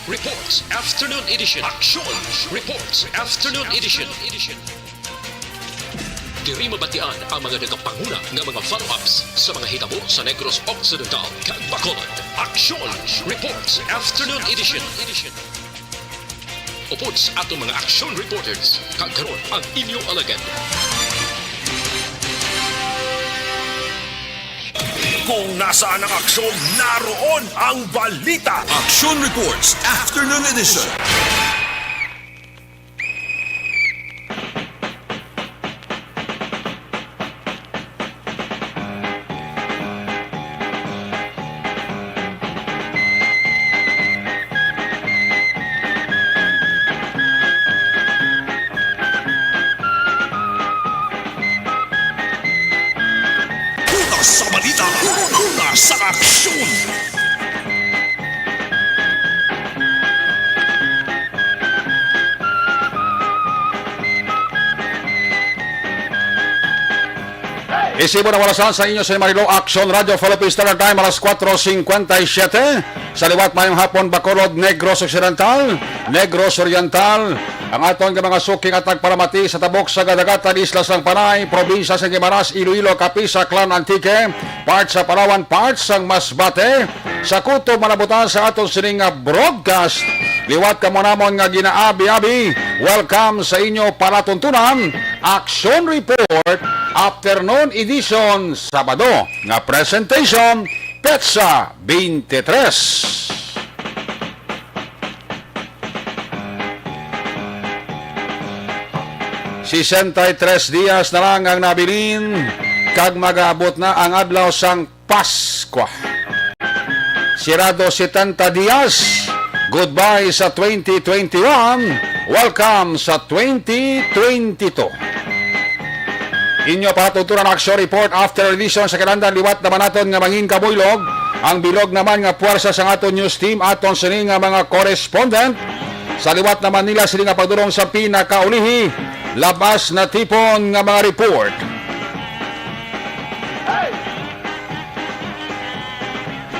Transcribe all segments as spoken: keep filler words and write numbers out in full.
Reports Afternoon Edition. Aksyon Reports Afternoon Edition. Diri mabatian ang mga nagapanguna nga mga follow-ups sa mga hitabo sa Negros Occidental kag Bacolod. Aksyon Reports Afternoon Edition. Upod sa atong mga aksyon reporters, kag karon ang inyo alagad. Kung nasaan ang aksyon, naroon ang balita. Action Reports Afternoon Edition. Una sa balita, una sa aksyon. Isibo na warasan sa inyo sa Marilo Action Radio Philippines Standard Time, alas kuwatro singkwenta y siyete. Sa liwat, mayong hapon, Bacolod, Negros Occidental, Negros Oriental, ang aton nga mga suking at nagpalamati sa tabok sa kadagatan, isla sang Panay, probinsya sa Guimaras, Iloilo, Capiz, Aklan, Antique, part sa Palawan, part sang Masbate, sa kutob manabutan sa aton sining nga broadcast. Liwat kamo namon nga ginaabi-abi, welcome sa inyo palatuntunan, Action Report, Afternoon Edition, Sabado nga presentation, petsa twenty-three. Sesenta y tres dias na lang ang nabilin kag mag-aabot na ang adlaw sang Paskwa. Sirado setenta dias. Goodbye sa twenty twenty-one. Welcome sa twenty twenty-two. Inyo patuturan action report after edition sa kalandan. Liwat naman naton nga mangin kabuylog ang bilog naman nga puwersa sang aton news team, aton sini nga mga correspondent. Sa liwat naman nila sini nga pagdulong sa pinakaulihi, labas na tipon nga mga report.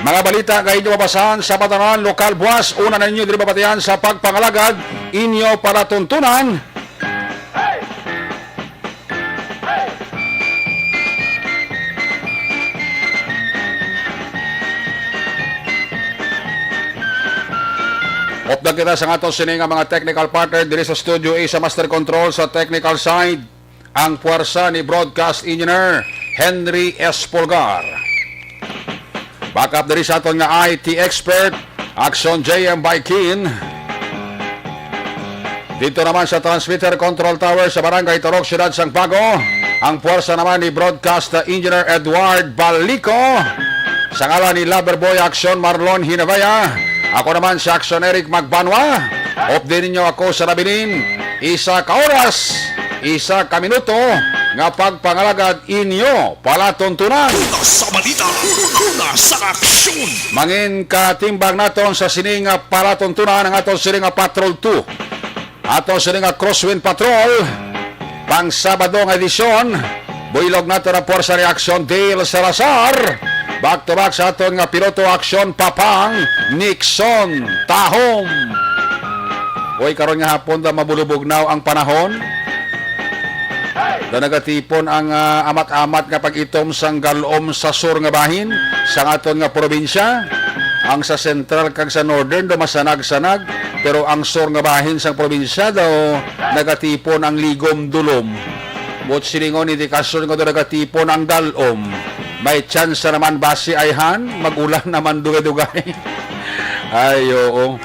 Mga balita nga inyo mabasahan sa patanan lokal buwas, una ninyo diri mabatian sa pagpangalagad inyo palatuntunan. Updan kita sa aton sini nga mga technical partner diri sa Studio A sa Master Control sa technical side. Ang puwersa ni Broadcast Engineer Henry S. Pulgar. Backup diri sa aton nga I T expert, Action J M Baikin. Dito naman sa Transmitter Control Tower sa Barangay Turok, Siyudad sang Bago, ang puwersa naman ni Broadcast Engineer Edward Balico. Sa ngalan ni Loverboy Action Marlon Hinavaya, ako naman si Action Eric Magbanwa. Updi ninyo ako sa nabilin, isa ka oras, isa ka minuto nga pagpangalagad inyo palatuntunan. Una sa balita, una sa aksyon. Mangin katimbang naton sa sini nga palatuntunan ang aton sini nga Patrol two. Ato sini nga Crosswind Patrol, pang Sabado nga edisyon, buylog nato na Puwersa Reaksyon Dale Salazar. Back to back sa aton nga piloto aksyon, Papang Nixon Tahom. Uy, karon nga hapon daw mabulubugnaw ang panahon. Daw nagatipon ang, ah, amat-amat nga pag-itom sang galom sa sur nga bahin sang aton nga probinsya. Ang sa central kag sa northern daw masanag-sanag, pero ang sur nga bahin sang probinsya daw nagatipon ang ligom dulom. Buot silingon, hindi kason nga daw nagatipon ang galom. May tsansa naman basi ayhan, mag-ulan naman dugay-dugay. Ay, oo.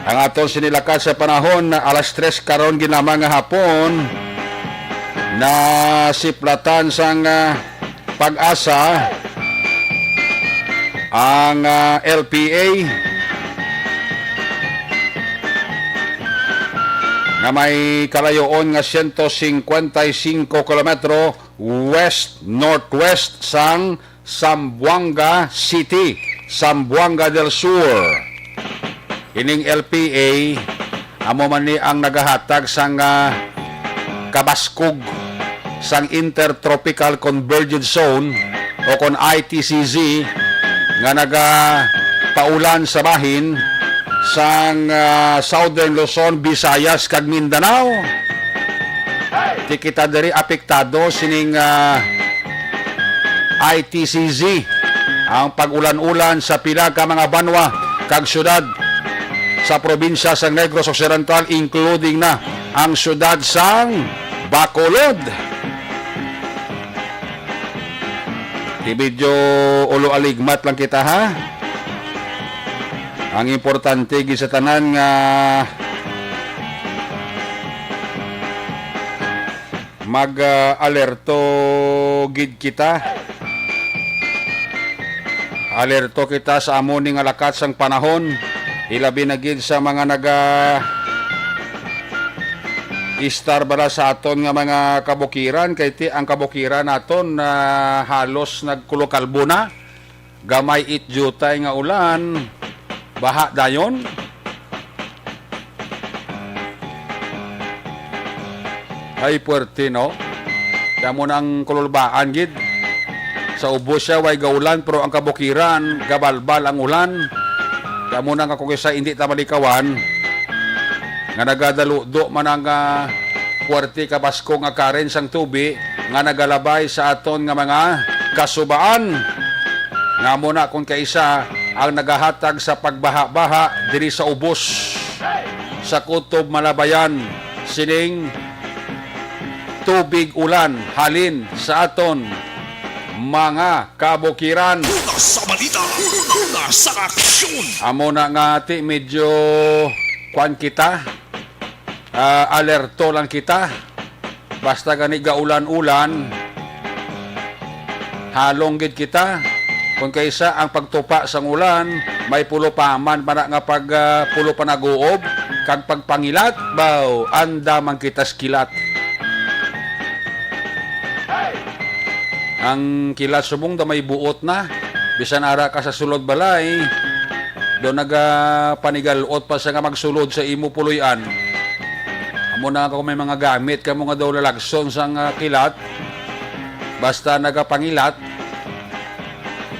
Ang aton sini lakad sa panahon, alas tres karon ginama nga hapon, nasiplatan sang, ah, PAGASA ang, ah, L P A nga may kalayoon nga siyento singkwenta y singko kilometro west-northwest sang Zamboanga City, Zamboanga del Sur. Ining L P A amo man ni ang nagahatag sang, ah, kabaskog sang Intertropical Convergence Zone o kon I T C Z nga nagapaulan sa bahin sang, ah, Southern Luzon, Visayas, kag Mindanao. Di kita diri apektado sining, ah, I T C Z, ang pag-ulan-ulan sa pila ka mga banwa kag syudad sa probinsya sang Negros Occidental, including na ang syudad sang Bacolod. Di medyo ulo aligmat lang kita, ha? Ang importante gid sa tanan nga mag, ah, alerto gid kita. Alerto kita sa amo ni nga lakat sang panahon, ilabi na gid sa mga naga istar bala sa aton nga mga kabukiran, kay ti ang kabukiran naton na halos nagkulokalbo na. Gamay it diutay nga ulan, baha dayon. Ay, puwerte, no? Damo nang kululbaan gid. Sa ubos siya, way gaulan, pero ang kabukiran, gabalbal ang ulan. Damo na nga kung isa hindi ta malikawan, nga nagadaludo man ang, ah, puwerte ka baskog nga current sang tubi nga nagalabay sa aton nga mga kasubaan. Nga mo na kung kaisa ang nagahatag sa pagbaha-baha diri sa ubos sa Kutob Malabayan sining tubig ulan halin sa aton mga kabukiran. Una sa balita, una sa aksyon. Amo na nga, ti, medyo kwan kita, ah, alerto lang kita. Basta gani gaulan-ulan, halong gid kita. Kung kaysa ang pagtupa sang ulan, may pulupaman pa na nga pag, ah, pulo panaguob kag pagpangilat, baw, anda man kita sa kilat. Ang kilat subong da may buot na. Bisan ara ka sa sulod balay, do nagapanigalot pa siya nga magsulod sa imo puloy-an. Amo na nga kung may mga gamit kamo nga daw lalagson sang, ah, kilat, basta nagapangilat,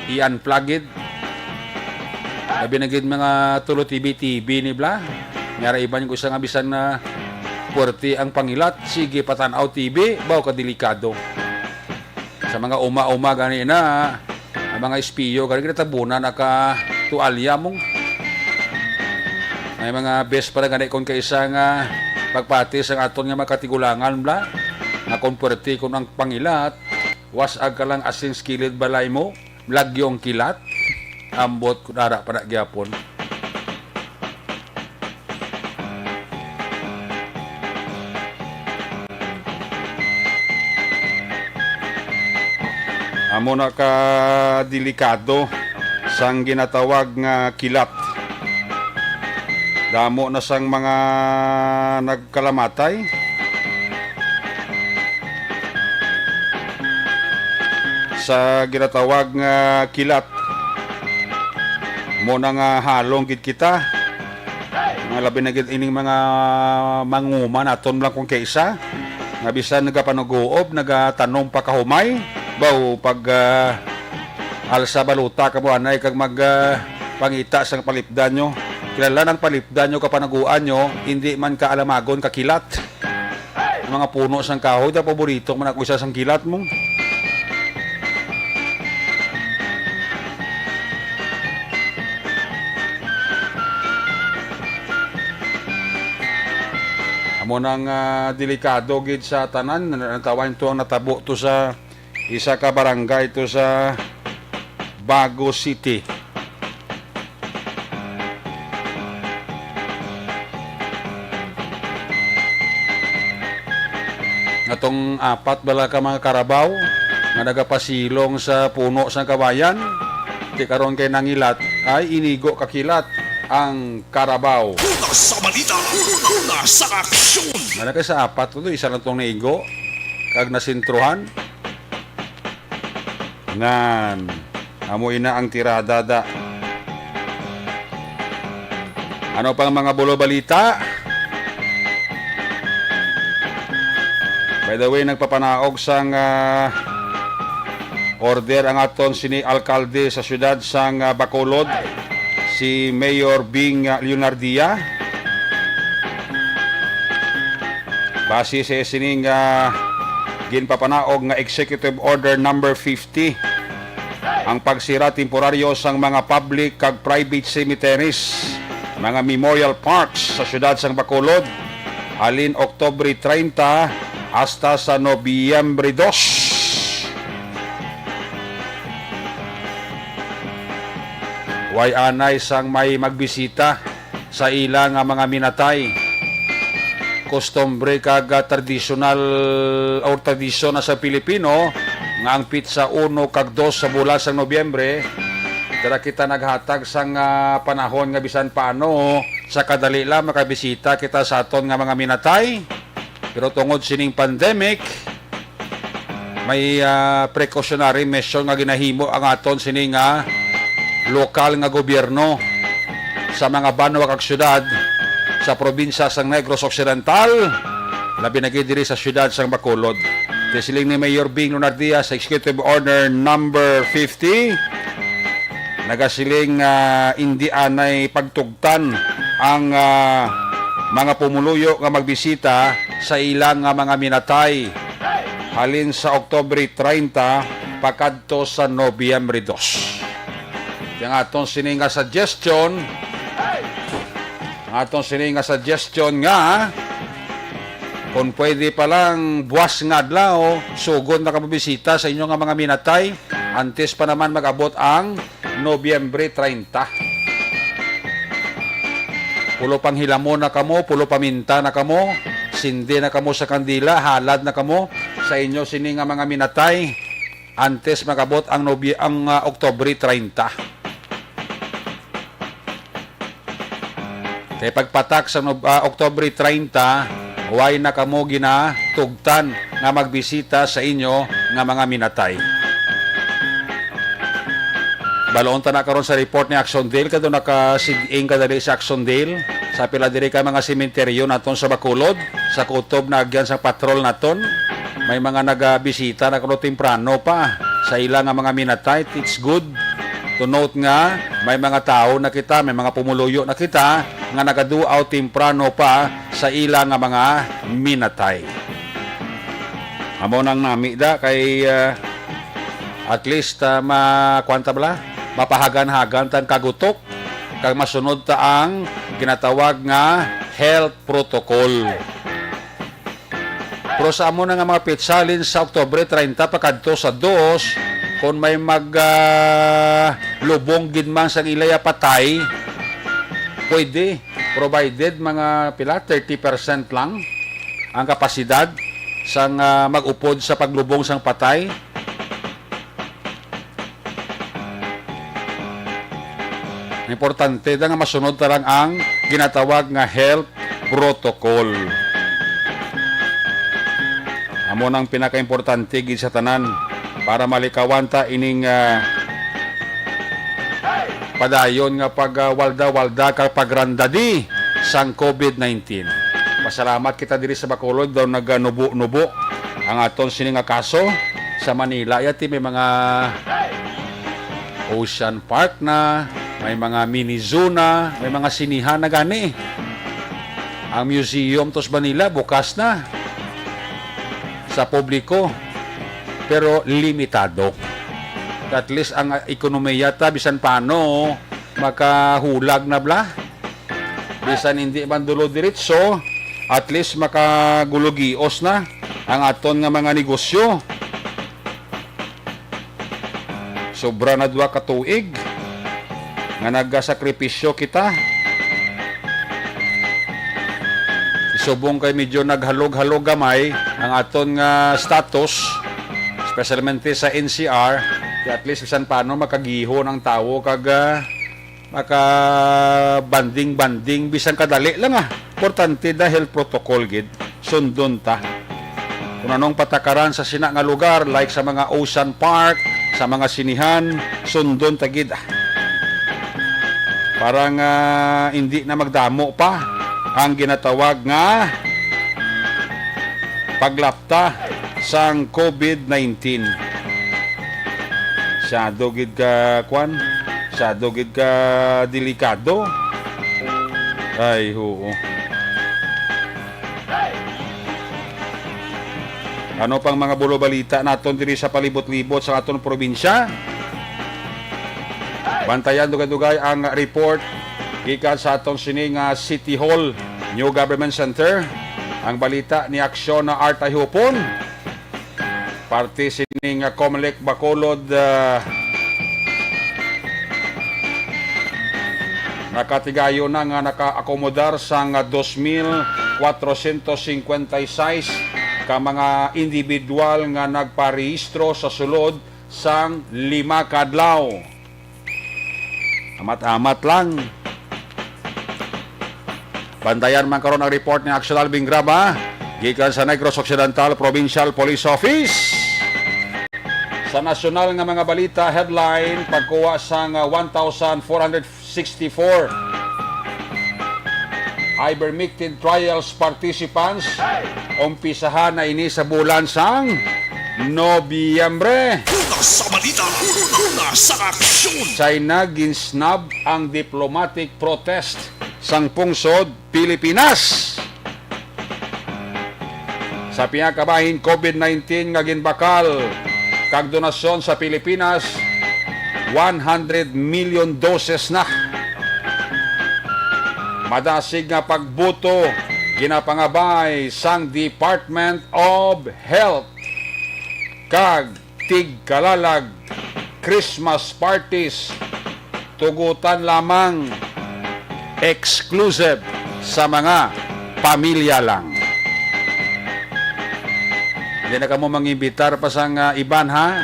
i-unplug gid. Labi na gid mga tulo T V, T V ni bla. Nga ra iban ko isa nga bisan na puwerte ang pangilat, sige patan-aw T V, baw ka delikado. Sa mga uma-uma gani na, ang mga espiyo gani ginatabunan naka tualya mong. May mga best para gani kung kaisa nga pagpati sang aton nga mga katigulangan bla. Nga kung puwerte kun ang pangilat, was-ag ka lang asing sa kilid balay mo. Lagyo ang kilat. Ambot ko dara pa na gyapon. Amo na ka delikado sang ginatawag nga kilat. Damo na sang mga nagkalamatay sa ginatawag nga kilat. Mo na nga halong gid kita. Nga labi na gid ining mga manguma naton lang kung kaisa. Nga bisan nagapanuguob, nagatanom pa kahumay. Baw, pag, ah, alsa balota kamo anay kag mag, ah, pangita sang palipdan nyo. Kilala nang palipdan nyo, kapanaguan nyo, hindi man ka alamagon kakilat. Ang mga puno sang kahoy, da paborito man ako isa sang kilat mo. Amo nang, ah, delikado gid sa tanan. Natawan to ang natabo to sa isa ka barangay to sa Bago City. Nga tong apat bala ka mga karabaw nga nagapasilong sa puno sang kawayan, ti karon kay nangilat, ay inigo kakilat ang karabaw. Una sa balita, una sa aksyon. Nga na kay sa apat ko to, isa lang tong naigo kag nasentruhan. Nan, amo ina ang tirada da. Ano pang mga bulo balita? By the way, nagpapanaog sang, ah, order ang aton sini alkalde sa siyudad sang, ah, Bacolod, si Mayor Bing, ah, Leonardia. Base sa sining, ah, ginpapanaog nga Executive Order Number fifty, ang pagsira temporaryo sang mga public kag private cemeteries, mga memorial parks sa siyudad sang Bacolod, halin Oktubre treinta hasta sa Nobyembre dos. Way anay sang may magbisita sa ila nga mga minatay. Kustumbre kag, ah, tradisyonal or tradisyon na sa Pilipino nga ang pitsa uno kag dos sa bulan sang Nobyembre, dira kita naghatag sang, ah, panahon nga bisan paano sa kadali lang makabisita kita sa aton nga mga minatay. Pero tungod sining pandemic, may, ah, precautionary measure nga ginahimo ang aton sini nga lokal nga gobyerno sa mga banwa kag syudad sa probinsya sang Negros Occidental, labi na gid diri sa siyudad sang Bacolod. Ti siling ni Mayor Bing Lunardia sa Executive Order Number fifty, nagasiling, ah, indi anay pagtugtan ang, ah, mga pumuluyo nga magbisita sa ila nga mga minatay halin sa Oktubre treinta pakadto sa Nobyembre dos. Ang aton sini nga suggestion, ang aton sini nga suggestion nga kung pwede pa lang buwas nga adlaw, sugod na ka mabisita sa inyo nga mga minatay, antes pa naman mag-abot ang Nobyembre treinta. Pulo panghilamon na kamo, pulo paminta na kamo, sindi na kamo sa kandila, halad na kamo sa inyo sini nga mga minatay antes magabot ang Nobye-, ang, ah, Oktubre treinta. Kay pagpatak sa Nob-, ah, Oktubre treinta, way na kamo ginatugtan nga magbisita sa inyo nga mga minatay. Baloon ta na karon sa report ni Action Dale, kadto nakasiging kadali sa Action Dale. Sa pila diri ka mga sementeryo naton sa Bacolod, sa kutob na agyan sa patrol naton, may mga nagabisita na kuno temprano pa sa ila nga mga minatay. It's good to note nga may mga tawo na kita, may mga pumuluyo na kita nga nagaduaw temprano pa sa ila nga mga minatay. Amo nang nami da kay, ah, at least, ah, ma-, kuwan ta bala, mapahagan-hagan tang kagutok kag masunod ta ang ginatawag nga health protocol. Pero sa amo na nga mga petsa, halin sa Oktubre treinta pakadto sa dos, kung may mag, ah, lubong gid man sang ilaya patay, pwede, provided mga pila, thirty percent lang ang kapasidad sang, ah, mag-upod sa paglubong sang patay. Importante da nga masunod ta lang ang ginatawag nga health protocol. Amo nang pinakaimportante gid sa tanan para malikawan ta ining, ah, padayon nga pagwalda-walda kag pagrandadi sang COVID nineteen. Pasalamat kita diri sa Bacolod daw naganubo-nubo ang aton sini nga kaso. Sa Manila, yati may mga Ocean Park na, may mga mini zoo na, may mga sinihan na gani. Ang museum to sa Manila, bukas na sa publiko, pero limitado. At least ang ekonomiya ta, bisan paano, makahulag na bala. Bisan hindi man dulo diretso, at least makagulugios na ang aton nga mga negosyo. Sobra na duha ka tuig nga nagasakripisyo kita. Subong kay medyo naghalog-halog gamay ang aton nga status, especially sa N C R, kaya at least bisan paano makagihon ang tawo kag, ah, maka-banding-banding, bisan kadali lang, ah. Importante da health protocol gid. Sundon ta. Kung anong patakaran sa sina nga lugar, like sa mga Ocean Park, sa mga sinihan, sundon ta gid, ah. Para nga hindi na magdamo pa ang ginatawag nga paglapta sang COVID nineteen. Masyado gid ka, kwan, masyado gid ka delikado. Ay, oo. Ano pang mga bulo balita naton diri sa palibot-libot sa aton probinsya? Bantayan dugay-dugay ang report gikan sa aton sini nga City Hall, New Government Center. Ang balita ni Aksyon na Artay Hupon. Parte sini nga Comelec Bacolod, ah, nakatigayon na nga nakaakomodar sang dos mil kwatrocientos cincuenta y seis ka mga individual nga nagparehistro sa sulod sang lima ka adlaw. Amat-amat lang. Bantayan man karon ang report ni Action Alvin Graba gikan sa Negros Occidental Provincial Police Office. Sa nasyonal nga mga balita headline, pagkuha sang, ah, one thousand four hundred sixty-four ivermectin trials participants. Umpisahan na ini sa bulan sang Nobyembre. Una sa balita, una sa aksyon. China ginsnab ang diplomatic protest sang pungsod Pilipinas. Sa pihak kabahin, COVID nineteen nga ginbakal kag donasyon sa Pilipinas, one hundred million doses na. Madasig nga pagbuto ginapangabay sang Department of Health kag tigkalalag Christmas parties, tugutan lamang, exclusive sa mga pamilya lang. Hindi na kamo mangimbitar pa sang, ah, iban, ha?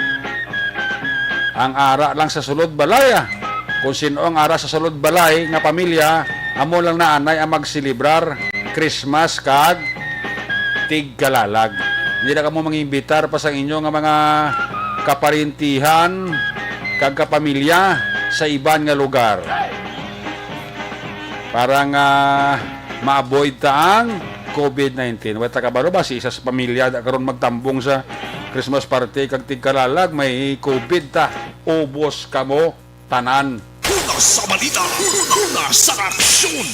Ang ara lang sa sulod balay, ah. Kung sino ang ara sa sulod balay nga pamilya, amo lang na anay ang magselebrar Christmas kag tigkalalag. Hindi na kamo mangimbitar pa sang inyo nga mga kaparintihan kag kapamilya sa iban nga lugar. Para nga ma-avoid ta ang COVID nineteen. Wala ta kabalo ba si isa sa pamilya da karon magtambong sa Christmas party kag tigkalalag, may COVID ta. Ubos kamo tanan. Una sa balita, una sa aksyon.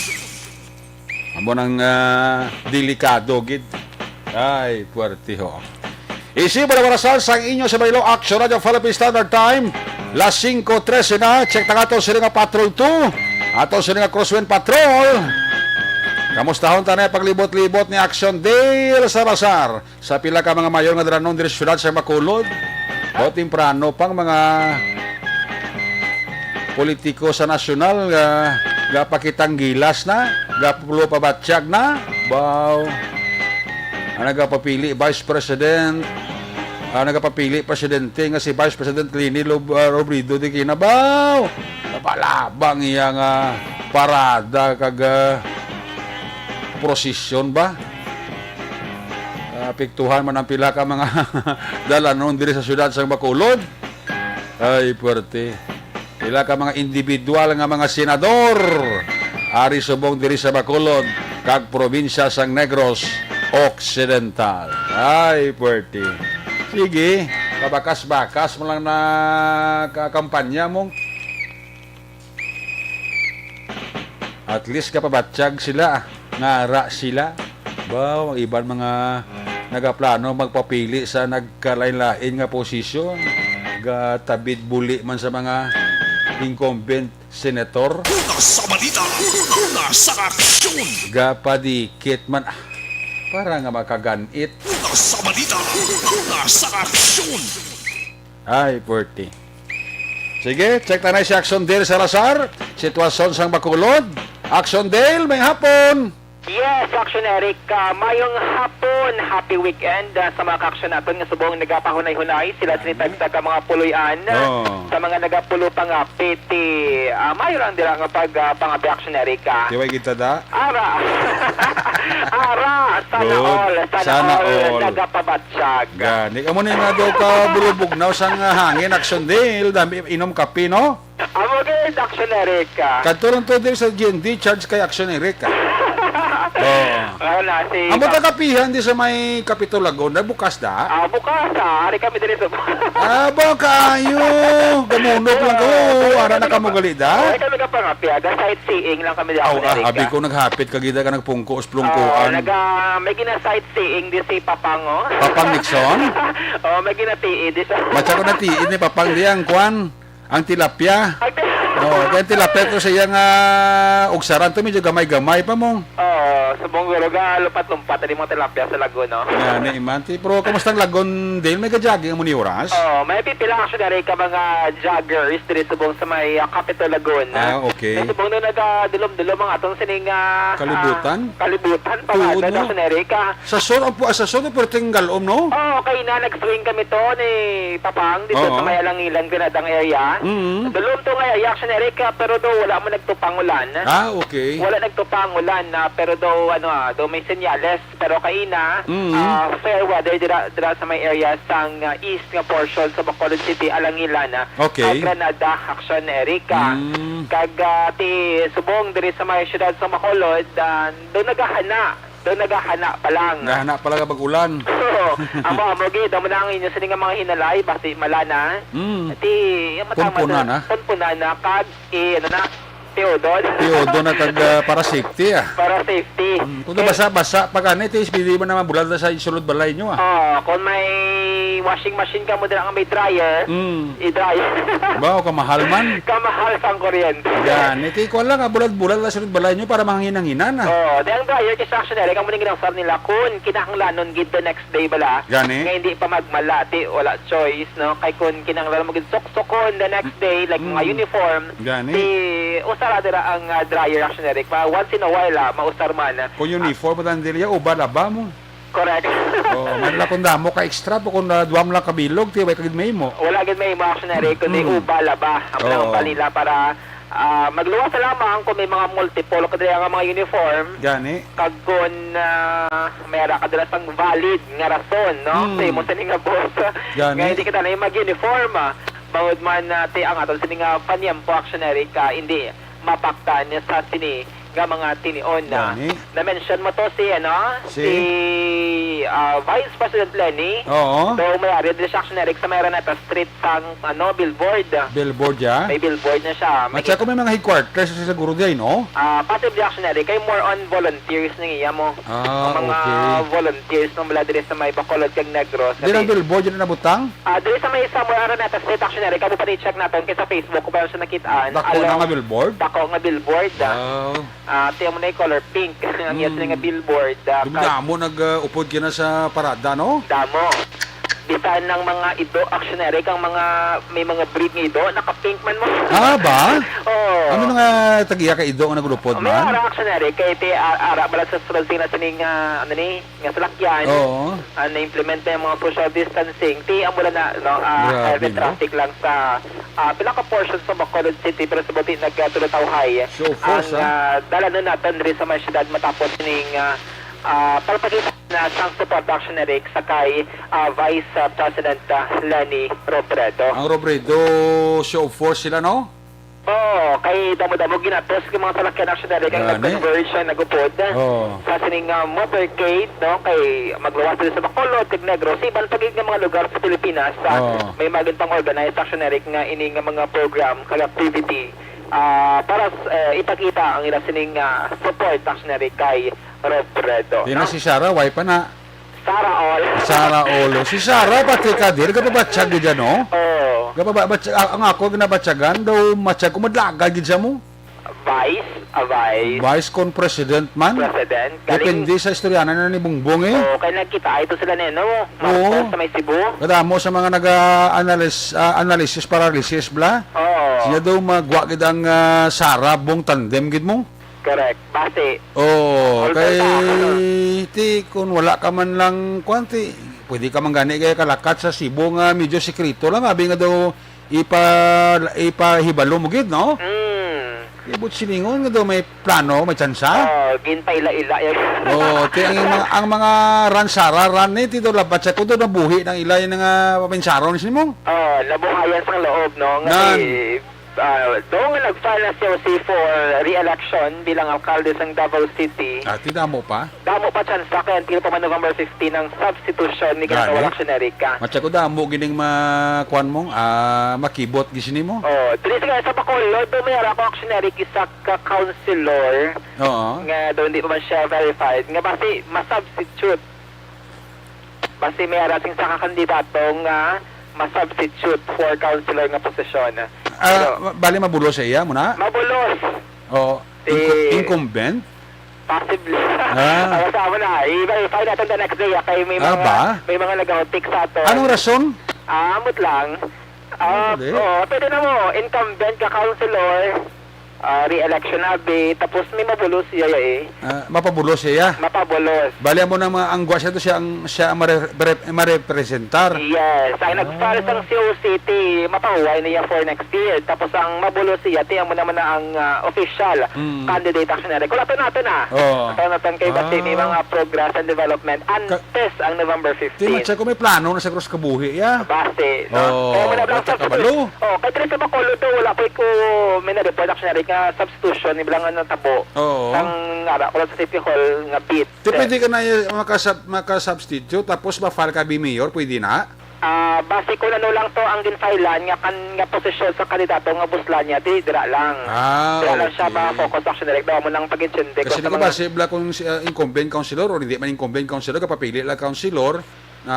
Amo nang, ah, delikado gid. Ay, puwerte ho. Isi Barabarasal sang inyo sa Baylo Action Radio Philippine Standard Time. Las singko trese na. Check ta nga aton sini nga Patrol two. Aton sini nga Crosswind Patrol. Kamustahon ta na ang paglibot-libot ni Action Dale Salazar. Sa pila ka mga mayor nga dalanon diri sa siyudad sa Bacolod, daw temprano pang mga politiko sa nasyonal nga gapakitang gilas na, gapulo pabatyag na, baw, ang nagapapili vice president, ang nagapapili presidente nga si Vice President Leni Lob-, ah, Robredo di kinabaw. Napalabang iya nga parada kag, ah, prosesyon ba? Apektuhan man ang pila ka mga dalanon diri sa siyudad sang Bacolod. Ay, puwerte. Pila ka mga individual nga mga senador ari subong diri sa Bacolod kag probinsya sang Negros Occidental. Ay, puwerte. Sige, kabakas-bakas mo lang na ka-, kampanya mo. At least kapabatyag sila, ah. Ngara sila. Baw, ang iban mga nagaplano magpapili sa nagkalain-lain nga posisyon. Gatabid buli man sa mga incumbent senator. Una sa balita, una sa aksyon. Gapadikit man, ah, para nga makaganit. Una sa balita, una sa aksyon. Ay, puwerte. Sige, check ta na si Action Dale Salazar. Sitwasyon sang Bacolod. Action Dale, may hapon. Yes, Action Eric. Ah, mayong hapon, happy weekend, ah, sa mga ka-action naton nga subong nagapahunay-hunay. Sila sini tagtag ka mga puloy-an. Oh. Sa mga nagapulo pa nga piti, ah, mayo lang dira nga pag, ah, pangapi, Action Eric, ah. Tiway kita da? Ara. Ara, sana Good. all, sana Sana all, all. nagapabatyag. Gani. Amo ni nga daw ka bulubugnaw sang, ah, hangin, Action Dale. Dami inom kape, no? Amo gid, Action Eric, ah. Kadto lang to diri sa G N D, charge kay Action Eric, ah. Oo. Ano na, si Amo ta Kap- kapihan di sa may Capitol Lagon, na bukas da? Ah, bukas, ah. Ari kami diri sa Ah, ba, kaayo. Gamunok lang ka. Oo, Oo, ara na kami kamo nagpa-, gali da? Oo, kami nagpangapya. Ga-sightseeing lang kami di Aw, ako ah, na abi Rica. ko naghapit ka gida ka nagpungko sa plungkuan. Oo, naga-, may gina-sightseeing di si Papang, oh. Papang Nixon? Oo, may ginatiid di sa Matsa ko na tiid ni Papang di ang kwan. Ang tilapia. Ang ti- Oo, kaya ang tilapia to sa iya nga ugsaran to, medyo gamay-gamay pa mo. Oo, subong guro ga, lumpat-lumpat na di mga tilapia sa Lagun, no? Yan, eh, man. Ti, pero kamusta ang Lagun, Dale? May ga-jogging mo ni oras? Oo, may pipila actually ka mga joggers diri subong sa may, ah, Capitol Lagun. Ah, okay. Kaya subong na nagadulom-dulom ang atong sining, ah, Kalibutan? ah, kalibutan pa Tuod, nga, no? Dr. Erica. Sa sur, ang pu-, sa sur, pero tinggalom, no? Oo, kay na nag-swing kami to ni Papang dito Oo. sa may Alangilan, Granadang area. Mm. Dulom to nga area, actually, Eric, ah, pero do wala mo nagtupang ulan. Ah, okay. Wala nagtupang ulan, ah, pero do, ano, ah, do may senyales. Pero kaina, Mm. ah, fair weather dira, dira sa may area sang, ah, east nga portion sa Bacolod City, Alangilan, ah, Okay. ah, Granada, Action, Eric, ah. Mm. Kag, ah, ti subong diri sa may siyudad sa Bacolod, ah, do nagahana Daw nagahana pa lang. Nagahana pa lang ang pag-ulan. Oo. Amo, amo gid, amo na ang inyo sini nga mga hinalay, basi malana. Mm. Ti, ang matama Punpunan, sa ah. punpunan na, kag, eh, ano na, tiudon. Tiudon na kag, ah, para safety, ah. Para safety. Mm. Kung Eh, basa-basa pa gani, ti, pwede mo naman bulad sa sulod balay nyo, ah. Oh, kung may washing machine ka mo dira nga may dryer, Mm. i-dryer. Ba, o kamahal man? Kamahal sang kuryente. Yan. Eh, kay kuwan lang, ah, bulad-bulad lang sunod balay nyo para manginang-inan, ah. Oo. Di ang dryer kay sa action, eh, kamo ning ginausar nila kung kinahanglanon gid the next day bala. Gani? Nga hindi pa magmala, ti wala choice, no? Kay kung kinahanglanon mo gid suksukon the next Mm. day, like mga Mm. uniform, Gani? ti usara dira ang, ah, dryer action, Eric. Ma-, once in a while, ah, mausar man, ah. Kung uniform, ah, dili, uba, laba mo. Correct. Oo, man lang kung damo ka extra, pa kung, ah, duha mo lang kabilog, ti, way ka gid mahimo. Wala gid mahimo, actually, kundi Mm. uba, laba. Amo lang ang Oo. balila para, ah, magluwas na lamang kung may mga multiple ka diri nga mga uniform. Gani. Kag kung, ah, may ara ka dira sang valid nga rason, no? Mm. Sa imo sini nga boss. Gani. Nga hindi kita na mag-uniform, ah. Bangod man, ah, ti ang aton sini nga panyempo, actually, ka hindi mapaktan sa sini nga mga tinion na Gani. na-mention mo to si, ano, Si? si, ah, Vice President Leni. Oo. So, may ari diri siya, actually, sa may Araneta Street sang, ano, billboard. Billboard, ya? May billboard na siya. May At saka may mga headquarters sa siguro diay, no? Ah, possibly, actually, kay more on volunteers ning iya mo. Ah, Ang mga okay. volunteers nung mula diri sa may Bacolod kag Negros. Di lang Kasi billboard yun nabutang? Ah, diri sa may Samuel Araneta Street, actually, Eric, amo pa ni-check naton kay sa Facebook ko pa siya nakit-an. Dako na Along nga billboard? Dako nga billboard, ah. Wow. Ah, tiyan mo na yung color pink. Ang iya Mm. sila nga billboard, ah, Di ba kag damo nag, ah, upod kina sa parada, no? Damo. Bisan ang mga ido, actually, Eric, ang mga, may mga breed nga ido, naka-pink man mo. Ah, ba? Oo. Ano na nga tag-iya ka ido nga nagulupod May man? ara, actually, Eric, kay ti, ah, ara, bala sa sulod sila sining, ah, ano ni, nga salakyan, Oo. ah, na-implement na yung mga social distancing. Ti, ang wala na, no, ah, Grabe, heavy no? traffic lang sa, ah, pila ka portion sa Bacolod City, pero sa buti nagtulutawhay Show force, ang, ah. ah, dalanon naton diri sa mga syudad matapos ning, ah, ah, pagpakita na sang support action ni Rick sa kay, ah, Vice, ah, President, ah, Leni Robredo. Ang Robredo show force sila, no? Oo, kay damo-damo ginatos kay mga salakyan, actually, kay Gani. nag-conversion, nagupod Oo. sa sining, ah, motorcade, no? Kay magluwas dito sa Bacolod, kag Negros, sa iban pa gid nga mga lugar sa Pilipinas, ah, Oo. may magin pang organized, actually, nga ini nga mga program, kag activity, ah, para s-, eh, ipakita ang ila sining, ah, support, actually, kay Robredo, Di na no? si Sarah, why pa na? Sarah all. Sarah all. Si Sarah, pati ka, di, nagapabatyag gid yan, no? Oo. Gapabatyag, a-, ang ako, ginabatyagan, daw matyag ko, madlaga gid siya mo. Vice, a vice. Vice kon president man. President. Galing Depende sa istoryanan na ni Bongbong, eh. Oo, kay nagkita, ito sila ni, no? Oo. Marcos sa may Cebu. Kadamo sa mga naga-analysis, ah, analysis paralysis, bla. Oo. Siya daw magwa gid ang, ah, Sarah Bong tandem gid mo. Correct. Base. Oh, Although kay sa ti, kung wala ka man lang, kwan, ti, pwede ka man gani kay kalakat sa Cebu nga medyo sikreto lang. Abi nga daw, ipa-, ipahibalo mo gid, no? Mm. Ibot silingon nga daw may plano, may tsansa. Oh, ginpaila-ila yan. Oh, ti, ang mga, ang mga ransara, ran, eh, ti daw labat siya. Kung daw nabuhi ng ila yung nga paminsaron, sino mo? Oh, nabuhayan sa loob, no? Nga Nan. si Ah, daw nga nag-file na si Jose for re-election bilang alkalde sang Davao City. Ah, ti damo pa? Damo pa tsansa kay until pa man November fifteen ang substitution ni Gani. Ginatawa Action Erica. Matsa ko damo gining ma-, kuwan mo, ah, makibot gid sini mo. Oh, diri sa, sa Bacolod, daw may ara ko Action Erica, isa ka councilor Oo. nga daw hindi pa man siya verified, nga basi ma-substitute. Basi may ara sing isa ka kandidato nga ma-substitute for councilor nga posisyon. Ah, Pero ma-, bali mabulos sa iya mo na? Mabulos. Oo. Si Incu-, incumbent? Possibly. Ah. Para sa amo na, i-verify natin the next day, ah, kay may Ah, mga, ba? may mga nagahutik sa ato. Anong rason? Ah, amot lang. Ah, Ano, di? Oo, pwede na mo, incumbent ka councilor, ah, re-election na, be, tapos may mabulos siya, eh. Ah, mapabulos siya? Mapabulos. Bali, amo nang mga anggwa siya to, siya ang, siya ang mare-, mare-, marepresentar. Yes. Ang Ah. nag-file sang C O C T, mapahuway niya for next year. Tapos ang mabulos siya, ti, amo naman na ang, ah, official Mm. candidate, actually. Kung ato nato na. Oo. Ato nato kay basi may Ah. mga progress and development Ka- antes ang November Ti, fifteen. Matsa ko may plano na sa Cruz Kabuhi, ya. Base, no? Oo, Kaya wala lang matsa ka substitute. balo. Oh, kay diri sa Bacolod to, wala pa ko may na-report, actually, nga substitution, ni bilang ang natabo. Oo. Ang ara ko lang sa City Hall nga beat. Ti, pwede ka na, eh, makasub-, makasubstitute, tapos ma-file ka bi mayor, pwede na? Ah, base kung ano lang to ang ginfilean nga kan-, nga posisyon sa kandidato nga buslan niya, di, dira lang. Ah, Dira lang siya okay. ma-focus, actually, direct daw mo nang pag-intindi Kasi ko di sa ko mga base bla kung si, ah, incumbent councilor or hindi man incumbent councilor, kapapili lang councilor na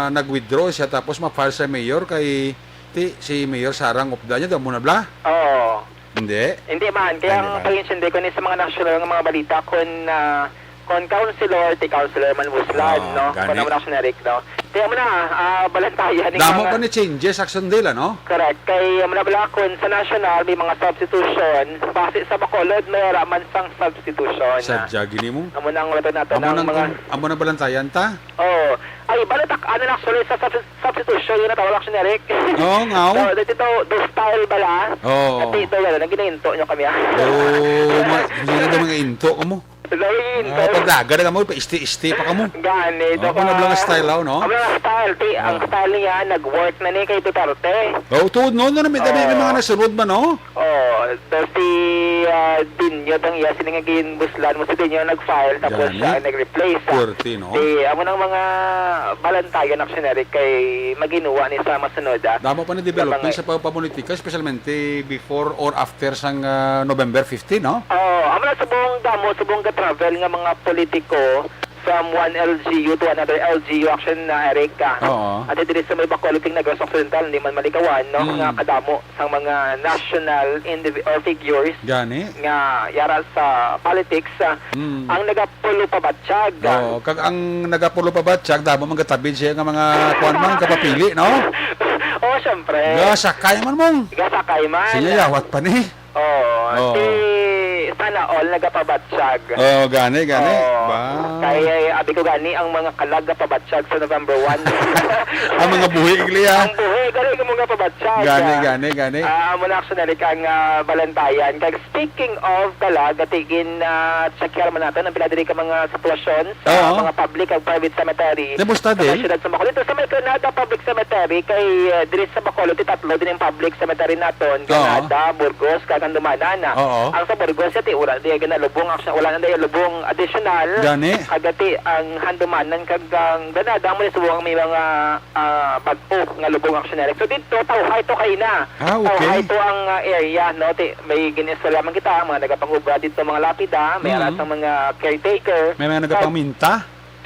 nag-withdraw siya tapos ma-file sa mayor kay ti, si Mayor Sara ang upda niya, daw mo na bla? Oo. Hindi? Hindi man. Kaya Hindi ang man. pag-intindi ko ni sa mga national nga mga balita, kung, ah, kung councilor, ti councilor man buslan, Oo, no? gani. Kung naman national, no? Kaya mo na, ah, balantayan ni Damo mga pa ni changes, Action Dale, ano? Correct. Kay, amo na bala, kung sa national, may mga substitution. Base sa Bacolod, may ara man sang substitution. Sadya, gini mo? Amo na ang laban nato Amo ng nang mga kun-, amo na balantayan ta? Oo. Ay, balita, ano na actually sa subs-, substitution yung natawag, actually, Eric? Oo, nga, oh. So, dito, do style bala. Oo. Dati ito, yan, ang ginainto nyo kami, ah. Oo, ma-, hindi na mga into ka mo. Dahil Ah, ito. paglaga na ka mo, pa-isti-isti pa ka mo. Gani, Oo, ito ano ka. lang style, oh, no? Ano lang style, ti, ang Oo. style niya, nag-work na ni kay Duterte. Oo, tuod, no? No, may, may, may Oo. mga nasunod man, no? Oh, so si, ah, Dinyo, ang iya sini nga ginbuslan mo, si Dinyo nag-file, tapos Gani. siya ang nag-replace, ah. Puwerte, no? Di, amo nang mga balantayan, actually, kay maginuwa ni sa masunod, ah, Damo pa ni na development mga sa pagpapolitika, especialmente before or after sang, ah, November fifteen, no? Oh, amo na subong damo, subong ga-travel nga mga politiko from one L G U to another L G U, actually, na Erica. Oo. At diri sa may Bacolod, Negros Occidental, hindi man malikawan, no? Mm. Nga kadamo sang mga national indivi-, or figures Gani. nga yara sa politics, ah, Mm. ang nagapulo pabatsyag. Oo, kag ang nagapulo pabatsyag, damo man gatabid siya nga mga kuwan man, kapapili, no? Oh, syempre. Gasakay man mong. Gasakay man. Sige, yawat pa ni. Oo, Oo. si Sana All nagapabatsyag. Oo, gani, gani. Oo. Ba? Kay, abi ko gani, ang mga kalag gapabatsyag sa November one. Ang mga buhi, igli, ah. Ang buhi, gani, ang mga pabatsyag, Gani, ah. gani, gani. Ah, amo na, actually, kang, ah, balantayan. Kag speaking of kalag, atigin, ah, check man nato ang pila diri ka mga sitwasyon sa Oo. mga public ug private cemetery Kumusta, sa Dale? siyudad sa Bacolod. Dito sa may Granada Public Cemetery, kay, ah, diri sa Bacolod, ti tatlo din ang public cemetery naton. Oo. Granada, Burgos, kag Handumanan. Oo. Ang sa Burgos, ti wala di ginalubong. Actually, wala na di lubong additional. Gani? Kag ti ang Handumanan kag ang Granada, mo subong may mga, ah, bag-o nga lubong, actually. So, dito, tawhay to kaina. Ah, okay. Tawhay to ang, ah, area, no? Ti, may gin-istorya man kita, mga nagapangubra dito, mga lapida, may Mm. ara sa mga caretaker. May mga Kag nagapaminta?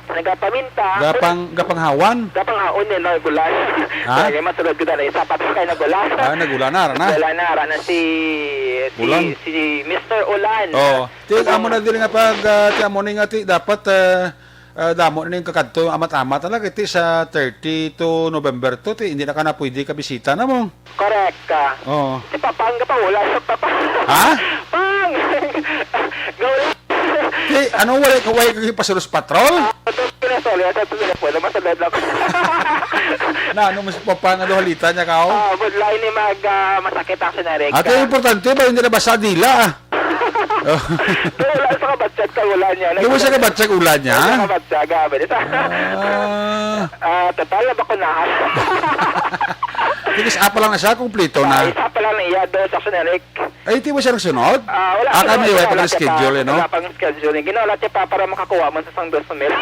Nagapaminta. Gapang-, gapanghawan? Gapanghaon ni, no, Gulan. Ha? Kaya masulod ko na, isa pa kay Nagulan. Ah, Nagulan na, ara na. Nagulan na, ara na si, si, Ulan. si Mister Ulan. Oo. Ti, Ulan. amo na diri nga pag, ah, ti amo ni nga ti, dapat, ah, ah, damo na ning kakadto, amat-amat na lang, ti sa thirty to November to, ti, hindi na ka na pwede ka bisita na mo. Correct ka. Oo. Si Papang, gapawala sa Papang. Ha? Pang! Gawin. Ti, ano, wala ka, wala ka pasulos patrol? Ah, ito, pinasolya sa ito, pinapulo, masulod lang. Na, ano mo si Papang, ano, halita niya ka, oh? Ah, budlay ni mag, ah, masakit ang sinarek Ate, ka. importante ba, hindi na basa dila, ah? Kay wala sa kabatsag ka, wala niya. Di mo siya kabatsag, ulan niya? Wala sa kabatsag, ah, pwede sa Ah. Ah, total na bakunahan. Sige, isa pa lang na siya, kumpleto na. Ah, isa pa lang na Iya, dos, Action Eric. Ay, di ba siya nagsunod? Ah, wala Ah, pa, kami, wala wala pa pa, nag-schedule, eh, no? Wala pang schedule. Ginahulat niya pa para makakuha man sa sang dos mil.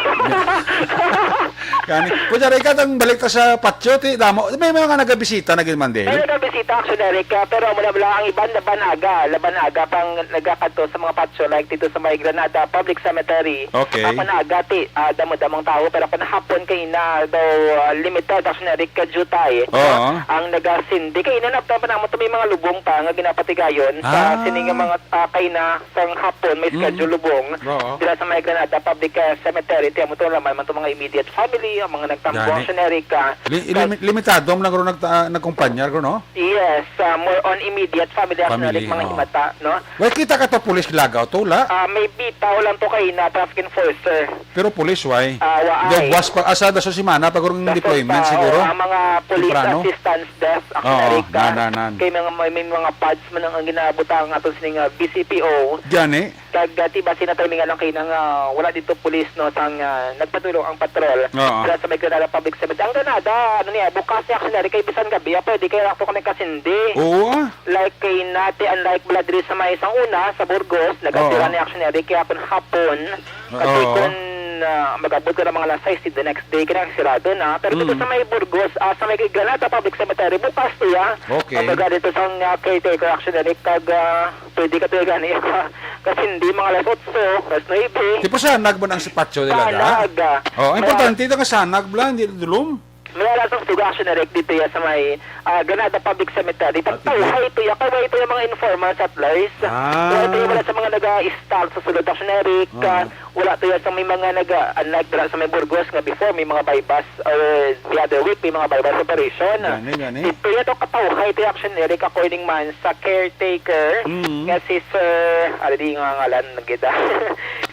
Gani. Kunyari, ikaw, ang balik ta sa patio, ti, damo, may mga nagabisita na gid man din. May nagabisita, Action Eric, ah, pero mula, mula ang iban, laban aga, laban aga pang nagakadto sa mga patio, like dito sa may Granada Public Cemetery. Okay. Ako na aga, ti, ah, damo-damong tao, pero kung hapon kay na daw, ah, limited, Action Eric, ka jutay, no? Oo. Ang nagasindi. Kay ina na pa naman to, may mga lubong pa nga ginapatigayon sa Ah. sini nga mga, ah, kay na sang hapon, may Mm. schedule lubong. Oo. Dira sa may Granada Public, ah, Cemetery, tiyan mo to, laman man to mga immediate family, ang mga nagtambo, Gani. Action Eric, ah, Li-, Kag- limi-, limitado man lang ro nagta-, nagkumpanya ro, no? Yes, ah, more on immediate family, Action Family, Eric, mga oo. himata, no? Way kita ka to pulis lagaw to, wala? Ah, may bitaw lang to kay na traffic enforcer. Pero pulis, way? Ah, waay. Daw buwas pa, asa, da sa semana, pag urong Dapat deployment pa, siguro? oh, ang mga police Temprano? assistance desk, Action Oo, Eric, ah, nan, nan, nan. kay mga, may, may mga pads man ang, ang ginabutang ato sining, ah, B C P O. Gani? Kag, ah, ti basi na timingan lang kay nang, ah, wala dito pulis, no, sang, ah, nagpatuloy ang patrol. Oo. Dira sa may Granada Public Cemetery. Ang Granada, ano niya, bukas niya, Action Eric, kay bisan gabi, ah, pwede kay ako kung may kasindi. Oo, ah. Like kay nati, unlike bala diri sa may sang una, sa Burgos, nagatira Oo. ni Action Eric, kaya kung hapon, kasi Oo. kung, ah, mag-abot ka ng mga alas sais, the next day, kaya sirado na. Pero dito Mm. sa may Burgos, ah, sa may Granada Public Cemetery, bukas to, ah. Okay. Kumbaga dito sa, ah, caretaker, Action Eric, kag, ah, pwede ka to gani, kasi hindi mga alas otso, alas nuebe. Tipo sanag man ang sipatyo nila, da? Sanag, ah. Oh, Maya- importante ito nga sanag, bla, hindi dulom. May alas ang suga, Action Eric, dito ya sa may, ah, Granada Public Cemetery. Ah, sige. Pagtawhay ito ya, kaway ito yung mga informants at lies. Ah. Kaway ito yung wala sa mga nag-a-stalk sa sulod, Action Eric. Ah. Ah, wala to ya sa may mga nag-a-, unlike dira sa may Burgos nga before, may mga buy-bust, or the other week, may mga buy-bust operation. Gani, gani. Ito ya to, katawhay ito yung, Action Eric, according man sa caretaker Mm. nga si Sir, ano di nga ngalan na gid, ah?